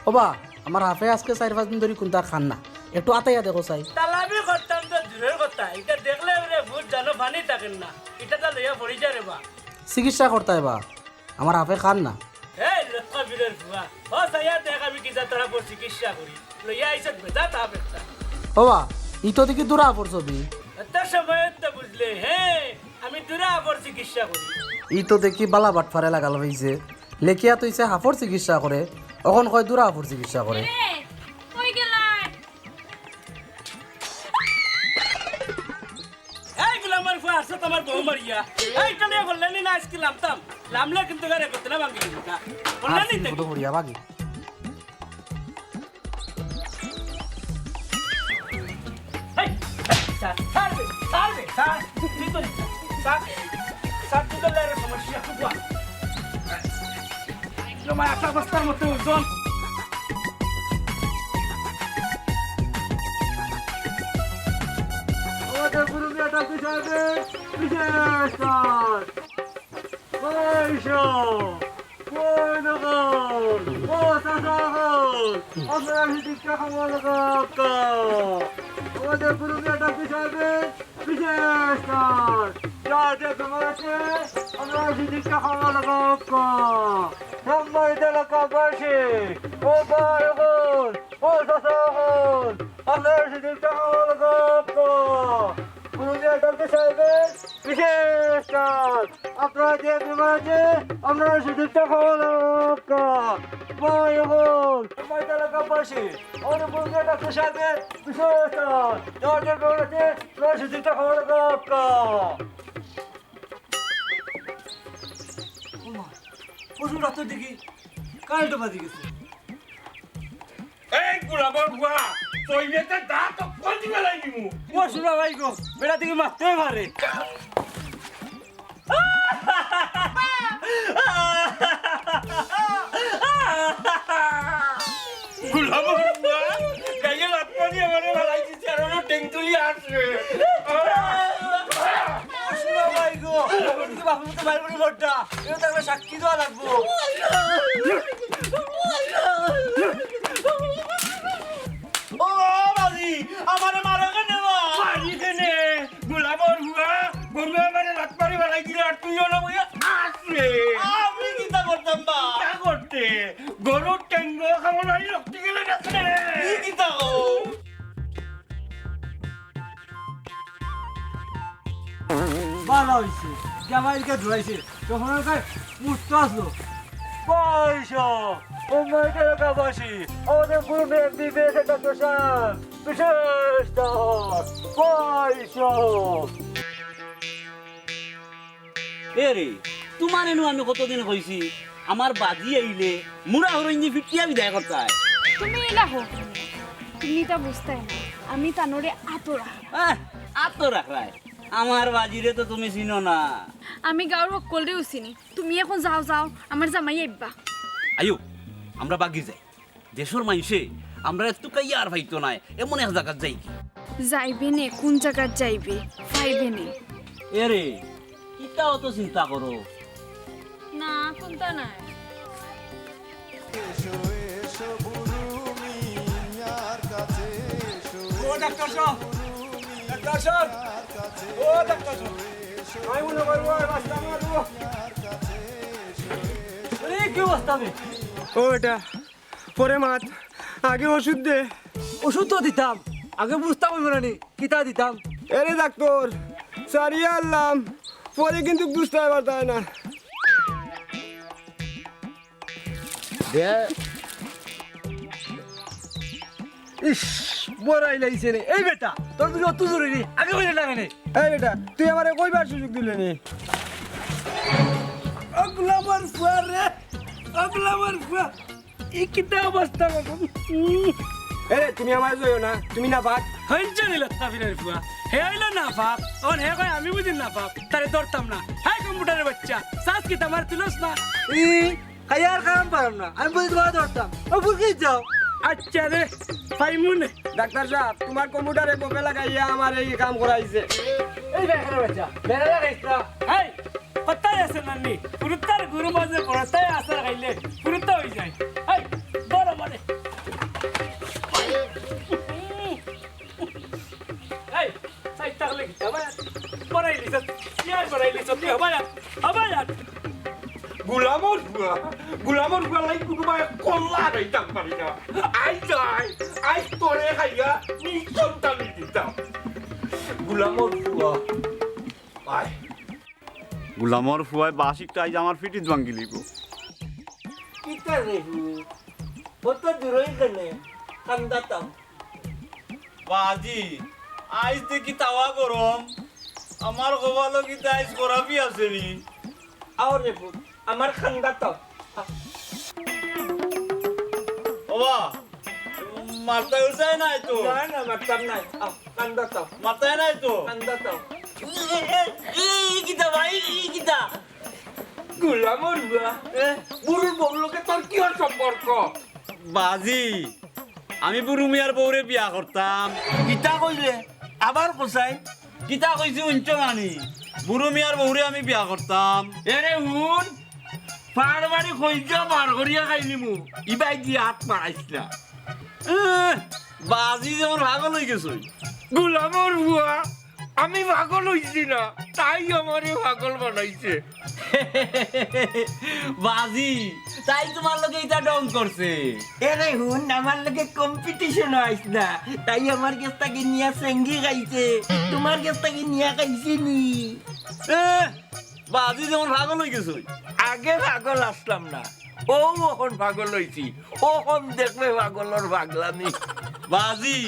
ওবা, আমার হাফে আজকে চাইর পাঁচ দিন ধরি কুন্তা খার না, একটু আতাইয়া দেখো চাই। তালাবি করতাম তো দূরের কথা, ইটা দেখলে ওরে ভূত জানো পানি থাকেন না, ইটা তো লইয়া পড়ি যা রে বা। চিকিৎসা করতায় বা, আমার হাফে খার না। এই লক্ষ্য বীরের ফুয়া, ও চাইয়া দেখ আমি কিতা তারা পর চিকিৎসা করি, লইয়া আইসত বেটা তা বেটা। ওবা, ই তো দেখি দূরা পড়ছো বি। এত সময় তো বুঝলে, হ্যাঁ, আমি দূরা পর চিকিৎসা করি। ই তো দেখি বালা বাটফারে লাগাল অইছে। লেখিয়া থইছে হাফর চিকিৎসা করে, অখন কয় দূরা হাফর চিকিৎসা করে। এ, কই গেলায়? এই গুলামর ফুয়া, আসো তোমার বউ মারিয়া। এই কালিয়া বললে নি না আজকে লামতাম। লামলে কিন্তু গারে করতে না ভাঙি দিবি না। বললে নি আজকে দেখি। কত বড়িয়া ভাগি। এই, এই, স্যার, স্যার রে, স্যার রে, স্যার, তুই তো, স্যার, স্যার, তুই তো লেরে সমস্যা, খুব বড়। তোমার একটা বস্তার মতো ওজন। আমাদের গুরু মিয়া ডাক্তার সাহেবের বিশেষ কাজ। পয়সা। কই নগর? ও চাচা অকল, আপনারা যদি টাকা মারা দরকার। আমাদের গুরু মিয়া ডাক্তার সাহেবের বিশেষ কাজ। যাতে তোমার আছে, আপনারা যদি টাকা মারা দরকার। সম্মানিত এলাকাবাসী, ও ভাই অকল, ও চাচা অকল, আপনারা যদি টাকা মারা দরকার। গুরু মিয়া ডাক্তার সাহেবের বিশেষ কাজ। আপনারা যে বিমানে যে আপনারা সুযোগটা পাওয়া দরকার। ভাই ও বোন, আমার এলাকাবাসী, আমাদের বন্ধু ডাক্তার সাহেবের বিশেষ কাজ। যারা যে বিমানে যে আপনারা সুযোগটা পাওয়া দরকার। ওমা, পশু ডাক্তার দেখি কারেন্ট বাজি গেছে। এই গুলামর ফুয়া, তইলে তো দাঁত কল দিবে লাগি মু। ও শুনা ভাই গো, বেটা দিকে মারতে পারে। গুলামর ফুয়া, গাইয়ে লাত মারি আমারে ভালাই দিছে, আর ওরা টেংটুলি আসবে। ও শুনা ভাই গো, ওদিকে বাপু তো বাইরে বড় বড়টা, এটা তো একটা সাক্ষী দেওয়া লাগবো। ও বাজি, আমারে মারো কেনে বা? মারি কেনে? গোলামর ফুয়া, গরু আমারে লাত মারি ফালাই দিলে, আর তুই অনো বইয়া আসলে। আমি কিতা করতাম বা? কিতা করতে? গরুর টেঙ্গো খাবো নাই, রক্তি গেলে গেছে। তুই কিতা কও? ভালা অইছে, জামাইরকে ধুয়াইছে, তখন ওর গায়ে মুক্ত আসলো। পয়সা, ও মাইকে এলাকাবাসী, আমাদের গুরু মেঘ বিবেক একটা দোষান, বিশেষ দোষ, পয়সা। এ রে, তুমারে নু আমি কতদিন কইছি, আমার বাজি আইলে মুড়া হরইঞ্জি ফিটিয়া বিদায় করতায়। তুমি ইলা হো, তুমি ইতা বুঝতায় না, আমি তানরে আতো রাখরাম। আহ, আতো রাখরায়? আমার বাজিরে তো তুমি চিনো না। আমি গাঁওর হক্কলরেউ চিনি। তুমি এখন যাও, যাও, আমার জামাই আইবা। আইও, আমরা বাগি যাই। দেশর মাইনষে আমরারে তুকাইয়া আর পাইতো নায়, এমন এক জাগাত যাইগি। যাইবে নে, কুন জাগাত যাইবে, পাইবে নে। এ রে, কিতা অত চিন্তা করো? না, কুন্তা নায়। ও ডাক্তার সাব, ডাক্তার সাব, ও ডাক্তার সাব, আমি মনে করবো আর বাঁচতাম না গো। আরে, কি অবস্থা বে? ও বেটা, পরে মাত, আগে ওষুধ দে। ওষুধ তো দিতাম, আগে বুঝতাম অইবো না নি, কিতা দিতাম? এরে ডাক্তার, সারিয়া আনলাম, পরে কিন্তু বুঝতায় পারতায় না। দে। ইস, বড়াই লাগছে রে। এই বেটা, তোর যদি অত জরুরি, আগে কইলে লাগে নি। এই বেটা, তুই আমারে কইবার সুযোগ দিলে নি। ও গুলামর ফুয়া রে, ও গুলামর ফুয়া। এই কিতা অবস্থা গো? উম। এ, তুমি আমারে কইও না, তুমি নাপাক। হইছে নি লতা ফিরের ফুয়া? হে অইলো নাপাক, অখন হে কয় আমি বুঝি নাপাক, তারে ধরতাম না। হাই কম্পিউটারের বাচ্চা, চাস কিতা আমারে তুলস না? ই, খাইয়ার কাম পারলাম না, আমি বুঝি তোমারে ধরতাম। ও, বুঝি যাও। আচ্ছা রে, পাইমু নে। ডাক্তার সাব, তোমার কম্পিউটারে বপে লাগাইয়া আমার এই কাম করাইছে। এই বেটার বাচ্চা, বেটা লাগাইছ না। এই, কথায় আছে না নি? ফুরুতার গরু মাঝে বড়তায় আছাড় খাইলে ফুরুতা অই যায়। এই, বড় মানে। এই, সাইড থাকলে কি? হবায় আর। বড়াই লিছ, ইয়ার বড়াই লিছ, তুই হবায় আর, হবায় আর। গুলামর ফুয়া, গুলামর ফুয়া লাগি কুনু বায় কল্লা আগাইতাম পারি না। আই যাই, আই তোরে খাইয়া নিঃসন্তান দিতাম। গুলামর ফুয়া, আয়। গুলামর ফুয়ায় বাসিকটা আইজ আমার ফিটিত ভাঙ্গিলিবো। কিতা রে হু? অত দূরই কেনে? কান্দাতাম। বাজি, আইজ দেখি তাওয়া গরম। আমার কপালো কিতা আইজ খরাপি আছে নি? আও রে পুত, আমার কান্দাতাম। ওবা, মারতা উসাই নাই তো? না, না, মারতাম নাই। আও, কান্দাতাম। মারতাই নাই তো? কান্দাতাম। এই, এই, এই কিতা ভাই, এই কিতা? গুলামর ফুয়া, এ? বুরুর বউর লগে তোর কিওর সম্পর্ক? বাজি, আমি বুরু মিয়ার বউরে বিয়া করতাম। কিতা কইলে? আবার কছাইন? কিতা কইছি হুনছো না নি? বুরু মিয়ার বউরে আমি বিয়া করতাম। এরে হুন, পাড় বাড়ি কইজা বার করিয়া খাইলিমু, ইবায় দি আত বাড়াইছ না। এহ, বাজি যেমন পাগল অই গেছইন। গুলামর ফুয়া, আমি পাগল অইছি না, তাই আমারে পাগল বানাইছে। বাজি, তাই তুমার লগে ইতা ঢং করছে। এরে হুন, আমার লগে কম্পিটিশনো আইছ না, তাই আমার গেছ থাকি নিয়া চেংগি খাইছে, তুমার গেছ থাকি নিয়া খাইছে নি? এহ, বাজি যেমন পাগল অই গেছইন। আগে পাগল আছলাম না, অউ অখন পাগল অইছি, অখন দেখবে পাগলর পাগলামি। বাজি,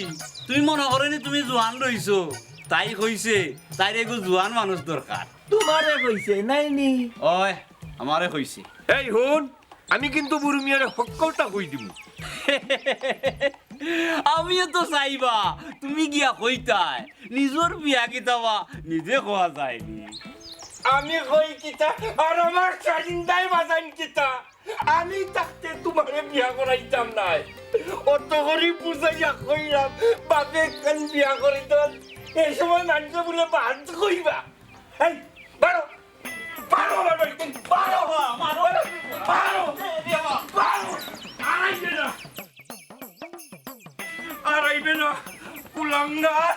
তুমি মনো করো নি তুমি জোয়ান রইছো, তাই কইছে, তাইর এগু জোয়ান মানুষ দরকার। তুমারে কইছে, নায় নি? অয়, আমারে কইছে। এই হুন, আমি কিন্তু বুরু মিয়ারে হক্কলটা কই দিমু। আমিও তো চাইবা, তুমি গিয়া কইতায়, নিজর বিয়া কিতা বা নিজে কওয়া যায় নি। আমি কই কিতা, আর আমার শাহিনদায় বাজাইন কিতা? আমি থাকতে তুমারে বিয়া করাইতাম নায়। অত করি বুঝাইয়া কইলাম, বাপে একখান বিয়া করিতাম, এই সময় মানষে বুলে বাদ কইবা। এই, বারো, বারো আমার বাড়ি থাকি, বারো, বারো, বারো, বারো, আর আইবে না। আর আইবে না, কুলাঙ্গার।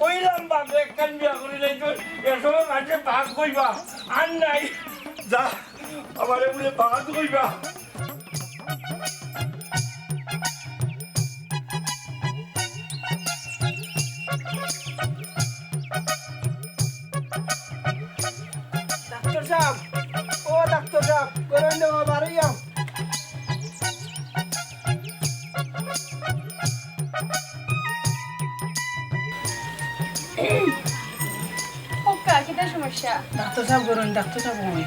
কইলাম বাপে একখান বিয়া করিলাইতো, এ সময় মানষে বাদ কইবা। আর নাই, যা, আমারে বুলে বাদ কইবা। ডাক্তার সাব, ও ডাক্তার সাব, করইন দে বাবা, বারইয়া। ওক্কা, কিতা সমস্যা? ডাক্তার সাব করইন, ডাক্তার সাব কই?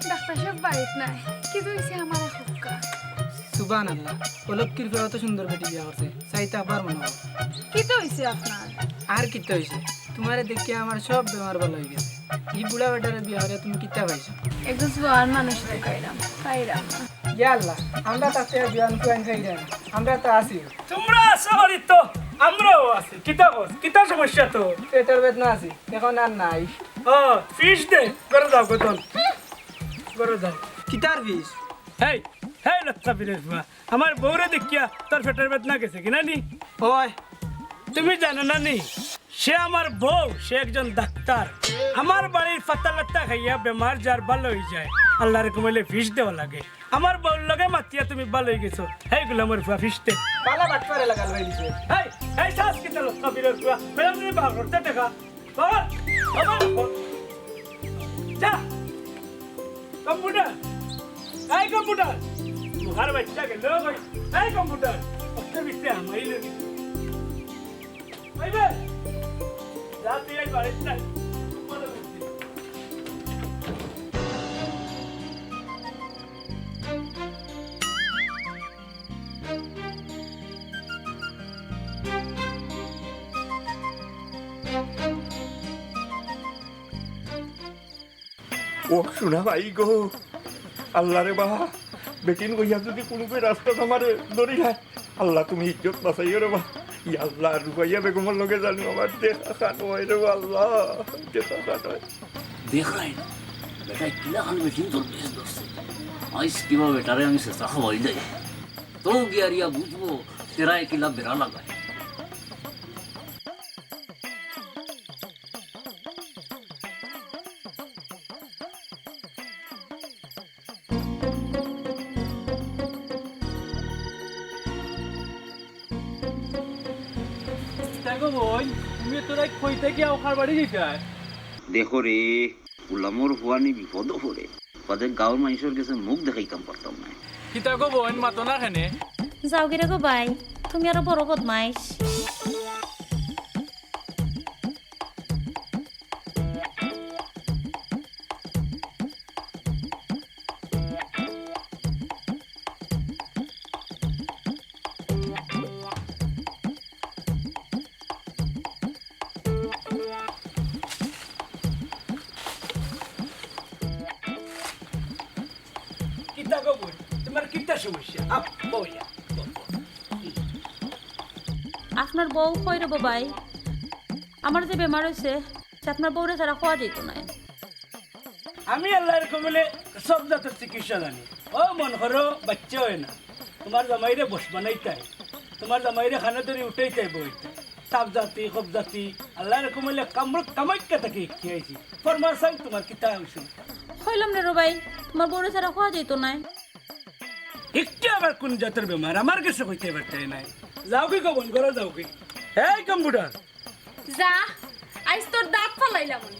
ডাক্তার সাব বাড়িত নাই। কিতা অইছে আমারে কউক্কা। সুবহানাল্লাহ, অলক্ষীর ফুয়া অত সুন্দর বেটি বিয়া করছে, চাইতে আবার মনে হয়। কিতা অইছে আপনার? আর কিতা অইছে? তুমারে দেখিয়া আমার সব বেমার ভালা অই গেছে। ই বুড়া বেটারে বিয়া করিয়া তুমি কিতা পাইছো? একজন জোয়ান মানুষ দেখাইলাম, পাইলাম না। ইয়া আল্লাহ, আমরা তাতে জোয়ান ফুয়াইন পাইলাম না, আমরা তো আছি। তুমরা আছো বাড়িত তো, আমরাও আছি। কিতা কস? কিতা সমস্যা তো? পেটর বেদনা আছে, এখন আর নাই। ও, ফিস দে, ঘরো যাও, গতন। ঘরো যাও। কিতার ফিস? হেই, হেই, লচ্ছা ফিরের ফুয়া। আমার বউরে দেখিয়া তোর পেটর বেদনা গেছে কি না নি? ওই, তুমি জানো না নি? সে আমার বউ, সে একজন ডাক্তার। আমার বাড়ির পাতা লতা খাইয়া বেমার যার ভালা অই যায়, আল্লারে কমাইলে ফিস দেওয়া লাগে। আমার বউর লগে মাতিয়া তুমি ভালা অই গেছো। হেই গুলামর ফুয়া, ফিস দে। বালা বাটপারে লাগাল অই গেছে। হেই, হেই, চাস কিতা লচ্ছা ফিরের ফুয়া? বেড়া তুমি বার করতে দেখা। বাবা, বাবা, যা। কম্পিউটার, এই কম্পিউটার, আর বাচ্চা গেল কই? এই কম্পিউটার, ওকে বিতে আমাই লই। এই বে, যা তুই এই বাড়ির নাই। ও সোনা ভাই গো, আল্লাহ রে বা, বেটিন কইয়া যদি কুনু রাস্তা আমারে ধরিলায়, আল্লাহ তুমি ইজ্জত বাঁচাইও রে বা। ইয়া আল্লাহ, রুকাইয়া বেগমর লগে জানো আমার দেখা খান হয় রে বা আল্লাহ, দেখা খান হয়। দেখরায় না, বেটায় কিলা খান বেটিন তোর বেশ ধরছে। আইস কিবা বেটারে আমি চেষ্টা খাওয়াই দেয়। তো গিয়ারিয়া বুঝবো, তেরায় কিলা বেড়া লাগায়। দেখো বোন, তুমি তোরা কইতে কি আওকার বাড়ি দিতে? দেখো রে, গুলামর ফুয়ানি বিপদো পড়ে। বাদে গাঁওর মাইনষর গেছে মুখ দেখাইতাম পারতাম না। কিতা গো বইন, মাতো না কেনে? যাওগি রে গো ভাই, তুমি আরো বড় বদমাইশ। কিতা গো বইন, তুমার কিতা সমস্যা? আপ, বইয়া, বও, বও। আপনার বউ কই রে বাবাই? আমার যে বেমার অইছে, সে আপনার বউরে ছাড়া খাওয়া যাইতো নায়। আমি আল্লাহর কবলে সব জাতর চিকিৎসা জানি। ও মন করো, বাচ্চা হয় না, তুমার জামাইরে বশ বানাইতায়, তুমার জামাইরে খানো ধরি উঠাইতায় বইতায়। তাপ জাতি, কব জাতি, আল্লাহর কবলে কামড় কামাইক্কা থাকি শিখিয়াইছি। ফরমান চাও তুমার কিতা অইছে? কইলাম রে রবাই, তুমার বউরে ছাড়া খাওয়া যাইতো নায়। একটু আবার কোন জাতর বেমার, আমার গেছে কইতে পারতায় নায়। যাওগি গো বইন, ঘরো যাওগি। এই কম্পিউটার, যা, আইজ তোর দাঁত ফালাইলাম আমি।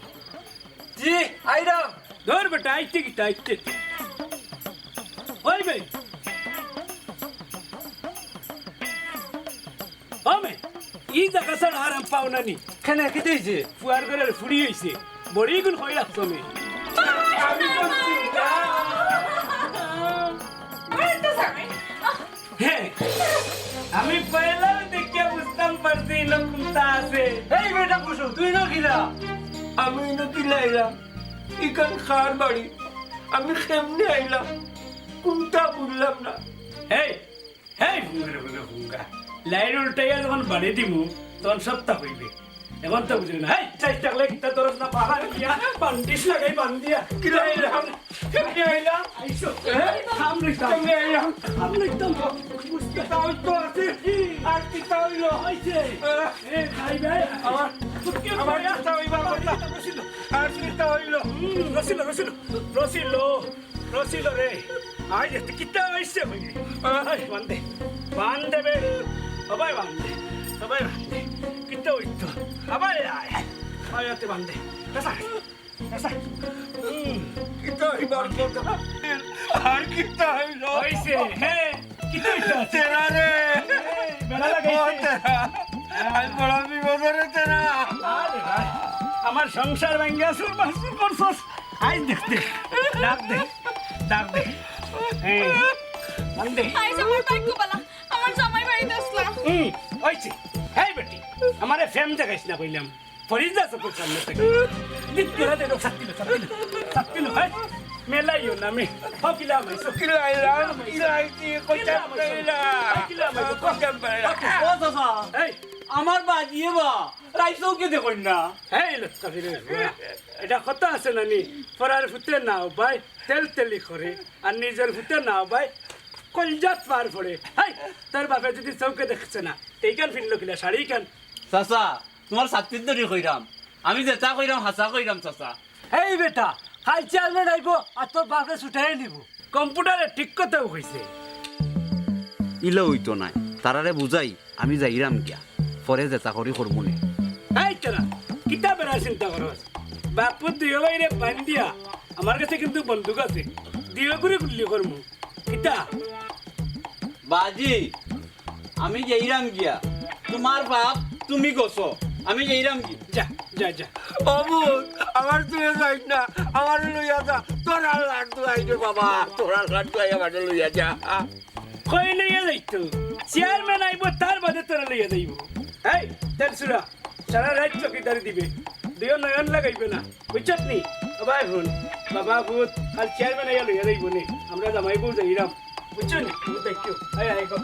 জি, আইরাম। ধর বেটা, আইতে কিতা, আইতে। ওই বে। ও মে, ই জাগা ছাড়া আরাম পাও না নি? কেনে, কিতা অইছে? ফুয়ার ঘরর ফুড়ি অইছে। বড়ি গুণ কই রাখছো মে? আমি তো চিন্তা। ওই তো জামাই। হে, আমি পয়লা দেখিয়া বুঝতাম পারছি ইনো কুন্তা আছে। এই বেটা কুসুম, তুই ইনো কিলা? আমি ইনো কিলা আইলাম? ইখান কার বাড়ি? আমি কেমনে আইলাম? কুন্তা বুঝলাম না। এই, এই ফুঙ্গারে বলে ফুঙ্গা। লাইন উল্টাইয়া যখন বাড়ি দিমু, তখন সবটা কইবে। এখন তো বুঝলি না। হেই, চাই থাকলে কিতা ধরস না, পাহাড় দিয়া বান্ডিশ লাগাই বান্ধিয়া। কিলা আইলাম? কেমনে আইলাম? আইসো। হ্যাঁ? খাম লইতাম। কেমনে আইলাম? খাম লইতাম। বুঝতে তাও তো আছে। আর কিতা অইলো? অইছে। আহ। এ, ভাই, ভাই। আমার, আমার কিতা অইবার কথা? রসিল। আর কিতা অইলো? হুম, রসিল, রসিল, রসিল। রসিল রে, আইজ এতে কিতা অইছে কইলে? আয়, বান্ধে, বান্ধে বে। সবাই বান্ধে, সবাই বান্ধে। কিতা অইতো? আবার আয়, আয়, আয়, এতে বান্ধে। এসা, এসা। হুম। কিতা অইবার কথা? আর কিতা অইলো? অইছে, হ্যাঁ, কিতা অইতো? তেরা রে। হ্যাঁ, বেড়া লাগাইছে। ও তেরা। আজ বড় বিপদে রে তেরা। আরে ভাই, আমার সংসার ভাঙ্গা চুরমার চুর করছস। আইজ দেখতে, ডাক দে, ডাক দে। হ্যাঁ, ডাক দে। আইজ আমার ভাগ্য বালা, আমার জামাই বাড়িত আছলা। হুম, অইছে। হেই বেটি, আমারে ফেম দেখাইস না কইলাম। ফরিদা চকুর সামনে থাকি। দিক করে দে, শাস্তি লো, শাস্তি লো, শাস্তি লো, হ্যাঁ? মেলাইও না, মে-, হকিলা মাইছো। কিলা আইলাম, কিলা আইছি, কইতাম পাইলা। হকিলা মাইছো, কইতাম পাইলা। ও চাচা, এই। আমার বাজিয়ে বা, রাইসও কে দেখইন না। এই লটকা ফিরে, এটা কথা আছে না নি? পরার ফুতে নাও ভাই, তেল তেলি করে, আর নিজর ফুতে নাও ভাই, কলজাত পার পড়ে। হেই, তোর বাপে যদি চউখে দেখছে না, তে ইখান ফিরলো কিলা, শাড়ি ইখান? চাচা, তুমার ছাত্তির দরি কইরাম, আমি যেতা কইরাম, হাছা কইরাম, চাচা। এই বেটা, কাইল চেয়ারম্যান আইবো, আর তোর বাপরে ছুটাই নিবো। কম্পিউটারে ঠিক কথাউ কইছে। ইলা অইতো নায়, তারারে বুঝাই, আমি যাইরাম গিয়া, পরে যেতা করি করমু নে। এই তেরা, কিতা বেড়া চিন্তা করস? বাপুত দুইও ভাইরে বান্ধিয়া, আমার গেছে কিন্তু বন্দুক আছে, দুইও গুলি গুল্লি করমু। কিতা? বাজি, আমি যাইরাম গিয়া, তুমার পাপ তুমি গছো, আমি যাইরাম গি। যা, যা, যা। ও পুত, আমার তুই যাইস না, আমারে লইয়া যা। তোর আল্লাহর দোয়াই রে বাবা, তোর আল্লাহর দোয়াই আমারে লইয়া যা। কই লইয়া যাইতো? চেয়ারম্যান আইবো, তার বাদে তোরে লইয়া যাইবো। এই, তেল সুরা, সারা রাইত চকিদারি দিবে, দুইও নয়ন লাগাইবে না, বুঝছত নি? ও ভাই হুন, বাবা পুত, কাল চেয়ারম্যান আইয়া লইয়া যাইবো নে, আমরা জামাই বউ যাইরাম, বুঝছো নি? তুমি দেখিও, আয়, আয়, গো।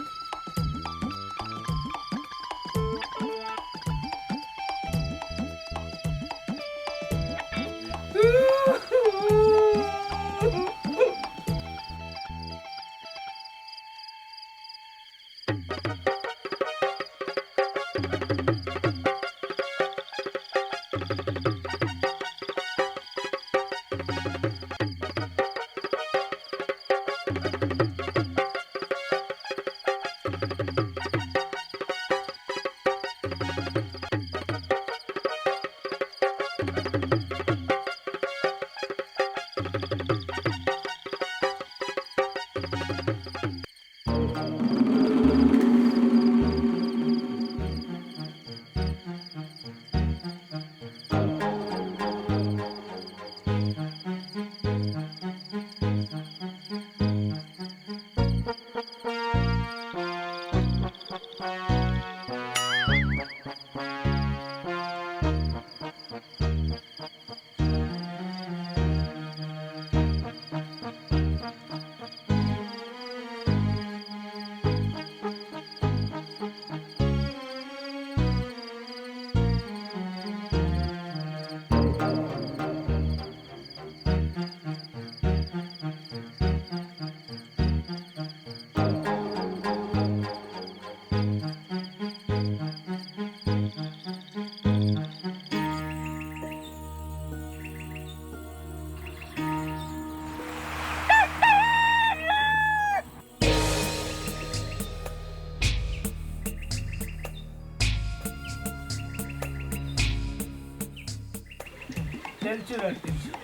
তেল চুরার, তেল চুরা।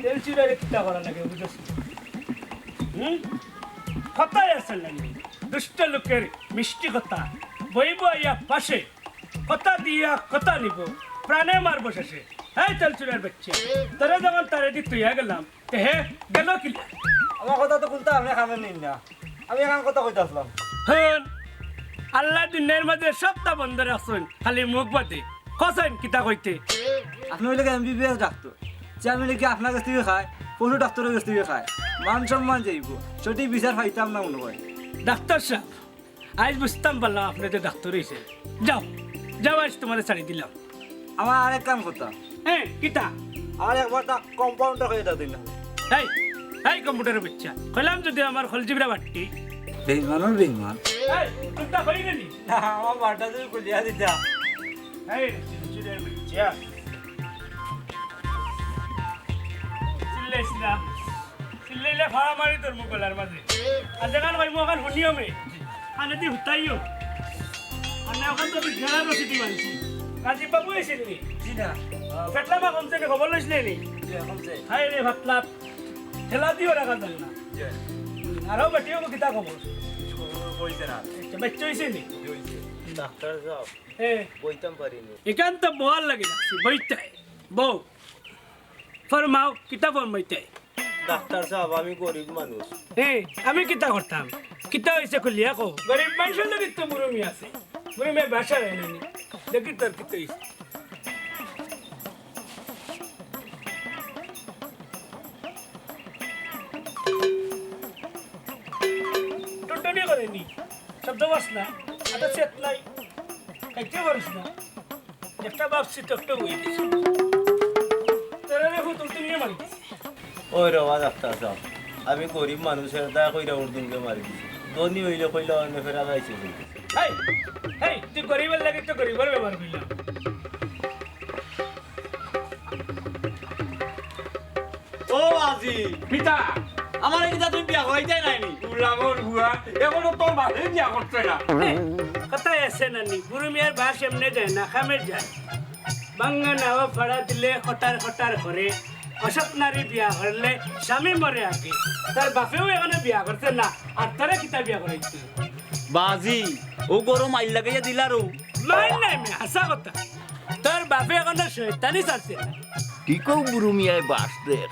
তেল চুরারে কিতা করা লাগে, বুঝছস নি? হুম? কথাই আছে নানি? দুষ্ট লোকের মিষ্টি কথা। বইব আইয়া পাশে, কথা দিয়া কথা নিব, প্রাণে মারব শেষে। এই তেল চুরার বাচ্চা, তোরে যখন তারে দি তুইয়া গেলাম, তে হে গেল কিলা? আমার কথা তো কুন্তা আপনে কানে নিন না। আমি এখান কথা কইতাছিলাম। হুন, আল্লায় দুনিয়ার মাঝে সবটা বন্ধ রাখছইন, খালি মুখ বাদে। কছইন কিতা কইতে? আপনে অইলা গি এমবিবিএস ডাক্তার। চেয়ারম্যানে কি আপনার গেছ থাকি খায়? পশু ডাক্তারর গেছ থাকি খায়। মান সম্মান যাইব। সঠিক বিচার পাইতাম না মনে অয়। ডাক্তার সাব, আইজ বুঝতাম পারলাম আপনে যে ডাক্তার অইছইন। যাও, যাও, আইজ তুমারে ছাড়ি দিলাম। আমার আরেক কাম কথা। হ্যাঁ, কিতা? আমার একবার তা কম্পাউন্ডার কইয়া দিতা না। এই, এই কম্পিউটারর বাচ্চা। কইলাম যদি আমার খলজিবরা বাট্টি। বেইমানর বেইমান। এই, তুই তা কই গেলি? না, আমার বাট্টা তুমি খুলিয়া দিতা। এই, চুরের বাচ্চা। চিল্লাইস না। চিল্লাইলে ফাড়া মারি তোর মুখ গলার মাঝে। আর যেখান কইমু ওখান হুনিও মে। কানে দি হুতাইও। মানে ওখান তো তুই গেলার রসিদি মানছি। রাজীব বাবু আইছিল নি? জি না। পেটলা মা কমছে নি, খবর লইছিলে নি? জি, কমছে। হায় রে, ভাতলা। ঠেলা দিও রাখা যায় না। জি। আরো বেটিও কিতা খবর? খবর কইছে না। আচ্ছা, বাচ্চা অইছে নি? জি, অইছে। ডাক্তার সাব, এ। বইতাম পারি নি। এখান তো বওয়ার লাগি রাখছি, বইতায়। বও। ফরমাও, কিতা ফরমাইতায়? ডাক্তার সাব, আমি গরিব মানুষ। এ, আমি কিতা করতাম? কিতা অইছে খুলিয়া কও। গরিব মানুষর লাগি তো বুরু মিয়া আছে। বুরু মিয়ার বাসায় আইনি। দেখি তোর কিতা অইছে। টুনটুনি করে নি। শব্দ পাস না। আটা চেত নাই। খাইতে পারিস না। একটা ভাবছি তো একটা হয়ে গেছে। তোরা রে হুতুম তুমিয়ে মারি দিছে। ওই রে বা ডাক্তার সাব, আমি গরিব মানুষের দয়া কইরা উর্দুনকে মারি দিছি। ধনী অইলে কইলা অন্য ফেরা যাইছে কিন্তু। হেই, হেই, তুই গরিবের লাগি তো গরিবের ব্যবহার কইলাম। ও আজি, পিতা, আমার এই কিতা তুমি বিয়া হইতে নাইনি? উলামর বুয়া, এখনো তোর বাপে বিয়া করছে না। কথা আছে নানি, বুরু মিয়ার বাস এমনে যায় না, খামে যায়। বাঙ্গা নাও ফাড়া দিলে খটার খটার করে, অসৎ নারী বিয়া করলে স্বামী মরে আগে। তার বাপেও এখনো বিয়া করছে না, আর তারা কিতা বিয়া করাইতো? বাজি, অউ ঘরো মাইর লাগাইয়া দিলারু। মাইর নায় মি, হাছা কথা। তোর বাপে এখনো শয়তানি ছাড়ছে না। কি কও বুরু মিয়ায় বাস দের?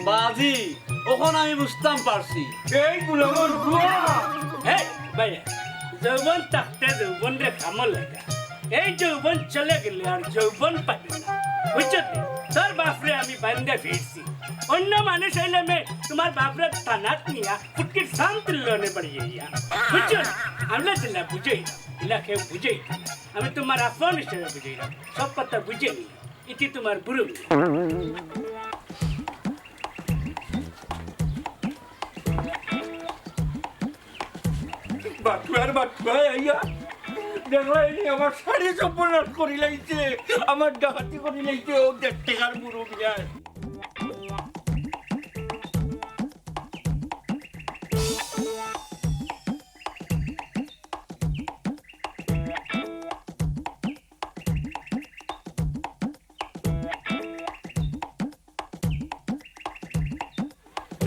বাজি, অখন আমি বুঝতাম পারছি। এই গুলামর পুয়া। এই, ভাই, যৌবন থাকতে যৌবনরে কামো লাগা। এই যৌবন চলে গেলে আর যৌবন পাবে না। বুঝছো তো? তোর বাপরে আমি বান্ধে ফিরছি। অন্য মানুষ অইলে মি তুমার বাপরে থানাত নিয়া ফুটকির সাম তুললে অনে বাড়ি যাইয়া। বুঝছো না? আমরা যেলা বুঝাই, এলা কেউ বুঝাই না। আমি তুমার আপন হিসাবে বুঝাইলাম। সব কথা বুঝে নি। ইতি তুমার বুরু মিয়া। বাটুয়ার বাটুয়া আইয়া দেখলা, ইনি আমার শাড়ি সর্বনাশ করি লাইছে, আমার ডাকাতি করি লাইছে, অউ দেড় টেকার বুরু মিয়ায়।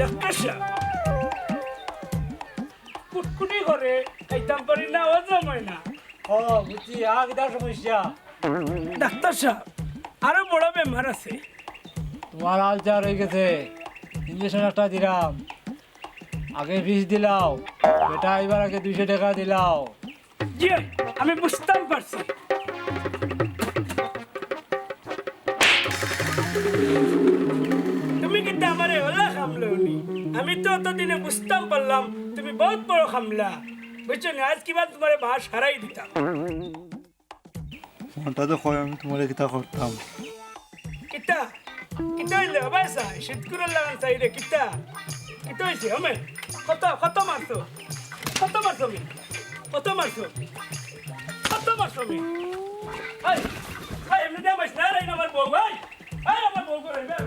ডাক্তার সাব, কুটকুটি করে খাইতাম পারি না, হজম অয় না। ও, বুঝছি, আ, কিতা সমস্যা? ডাক্তার সাব, আরো বড় বেমার আছে। তুমার আলচার অই গেছে, ইঞ্জেকশন একটা দিলাম, আগে বিষ দিলাও, বেটা আইবার আগে দুইশো টেকা দিলাও। জি, আমি বুঝতাম পারছি। তুমি কিতা আমারে অলা কামলাও নি? আমি তো অতদিনে বুঝতাম পারলাম তুমি বউত বড় কামলা। বুঝছো নি? আইজ কিবা তুমারে বাস হারাই দিতাম। মনটা তো কয় আমি তুমারে কিতা করতাম। কিতা? কিতা অইলে? ও ভাই সাব, শীত কুকুরর লাখান চাইরে কিতা? কিতা অইছে? ওমে, কত, কত মারছো? কত মারছো মি? কত মারছো? কত মারছো মি? এই, এই, এমনে দিয়া মারিস না, এই আমার বউ, এই, এই আমার বউ করে, এই,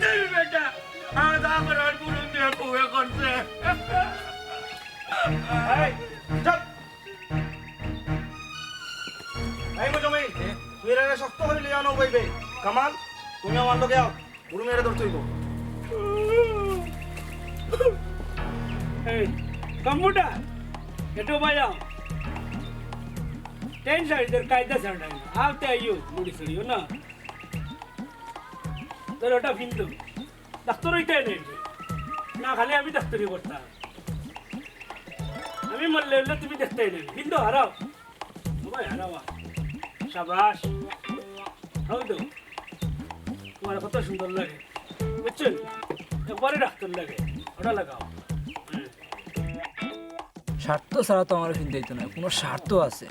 এই বেটা, আমার যা করার পুরো দিয়ে বউয়ে করছে। এই, চুপ। এই মুজামিল, তুই এরারে শক্ত করি লইয়া আনো বইবে। কামাল, তুমি আমার লগে আও। বুরু মিয়ারে ধরতে অইবো। এই, কম্পিউটার, এটো বাজাও। টেনশন, এদের কায়দা ছাড়া নাই। আও তে আইও, মুড়ি ছড়িও না। ধরো, ওটা ভিন্দু। ডাক্তার অইতে নাই। না, খালি আমি ডাক্তারি করতাম। আমি মরলে অইলে তুমি দেখতে নাই। ভিন্দু হারাও। ও ভাই, হারাও। সাবাস। হাও তো। তুমার কত সুন্দর লাগে। বুঝছো? একবারে ডাক্তার লাগে। ওটা লাগাও। হুম। স্বার্থ ছাড়া তো আমার ফিন্দাইতো না, কুনু স্বার্থ আছে।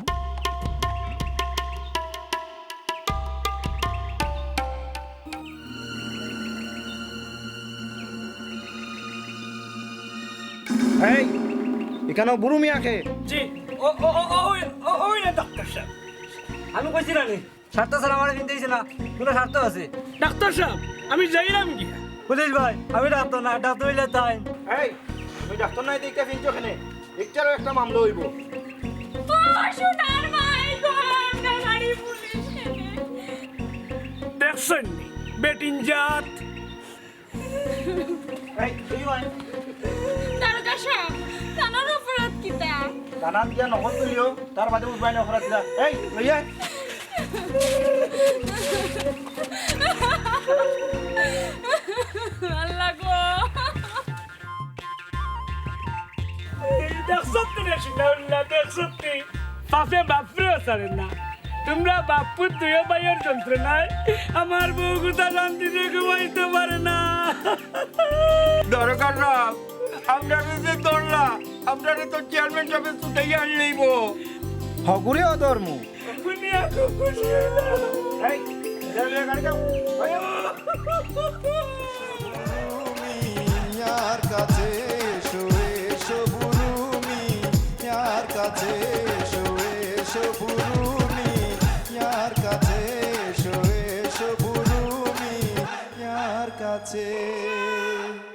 এই, ইখানো বুরু মিয়া কে? জি, ও, ও, ওই না ডাক্তার সাব। আমি কইছি না নি? স্বার্থ ছাড়া আমারে ফিন্দাইছে না, কুনু স্বার্থ আছে। ডাক্তার সাব, আমি যাইরাম গিয়া। পুলিশ ভাই, আমি ডাক্তার না, ডাক্তার অইলে তাইন। এই, তুমি ডাক্তার নায় দেখিয়া ফিনছো কেনে? ইটারও একটা মামলা অইবো। ও সোনার মাই গো, আমরার বাড়ি পুলিশ কেনে? দেখছইন নি, বেটিন জাত। এই, তুই আয়। দারোগা সাব, তানর অপরাধ কিতা? কানাত গিয়া নকল তুলিও, তার বাদে উঠবায় না অপরাধ কিতা। এই, লই আয়। আল্লাহ গো। এই দেখছত নি রে, সিনাউল্লাহ, দেখছত নি? বাপে বাপরেও ছাড়ে না। তুমরা বাপ পুত দুইও ভাইর যন্ত্রণায় আমার বউগুতা শান্তিতে ঘুমাইতো পারে না। দারোগা সাব, আমরারে যে ধরলা, আমরারে তো চেয়ারম্যান সাবে ছুটাইয়া আনলেইবো। হগুরে অধর্ম। দুনিয়া খুব খুশি অইলাম। এই, গাড়ি যাও। বুরু মিয়ার কাছে এসো, এসো বুরু মিয়ার কাছে এসো, এসো বুরু মিয়ার কাছে এসো, এসো বুরু মিয়ার কাছে।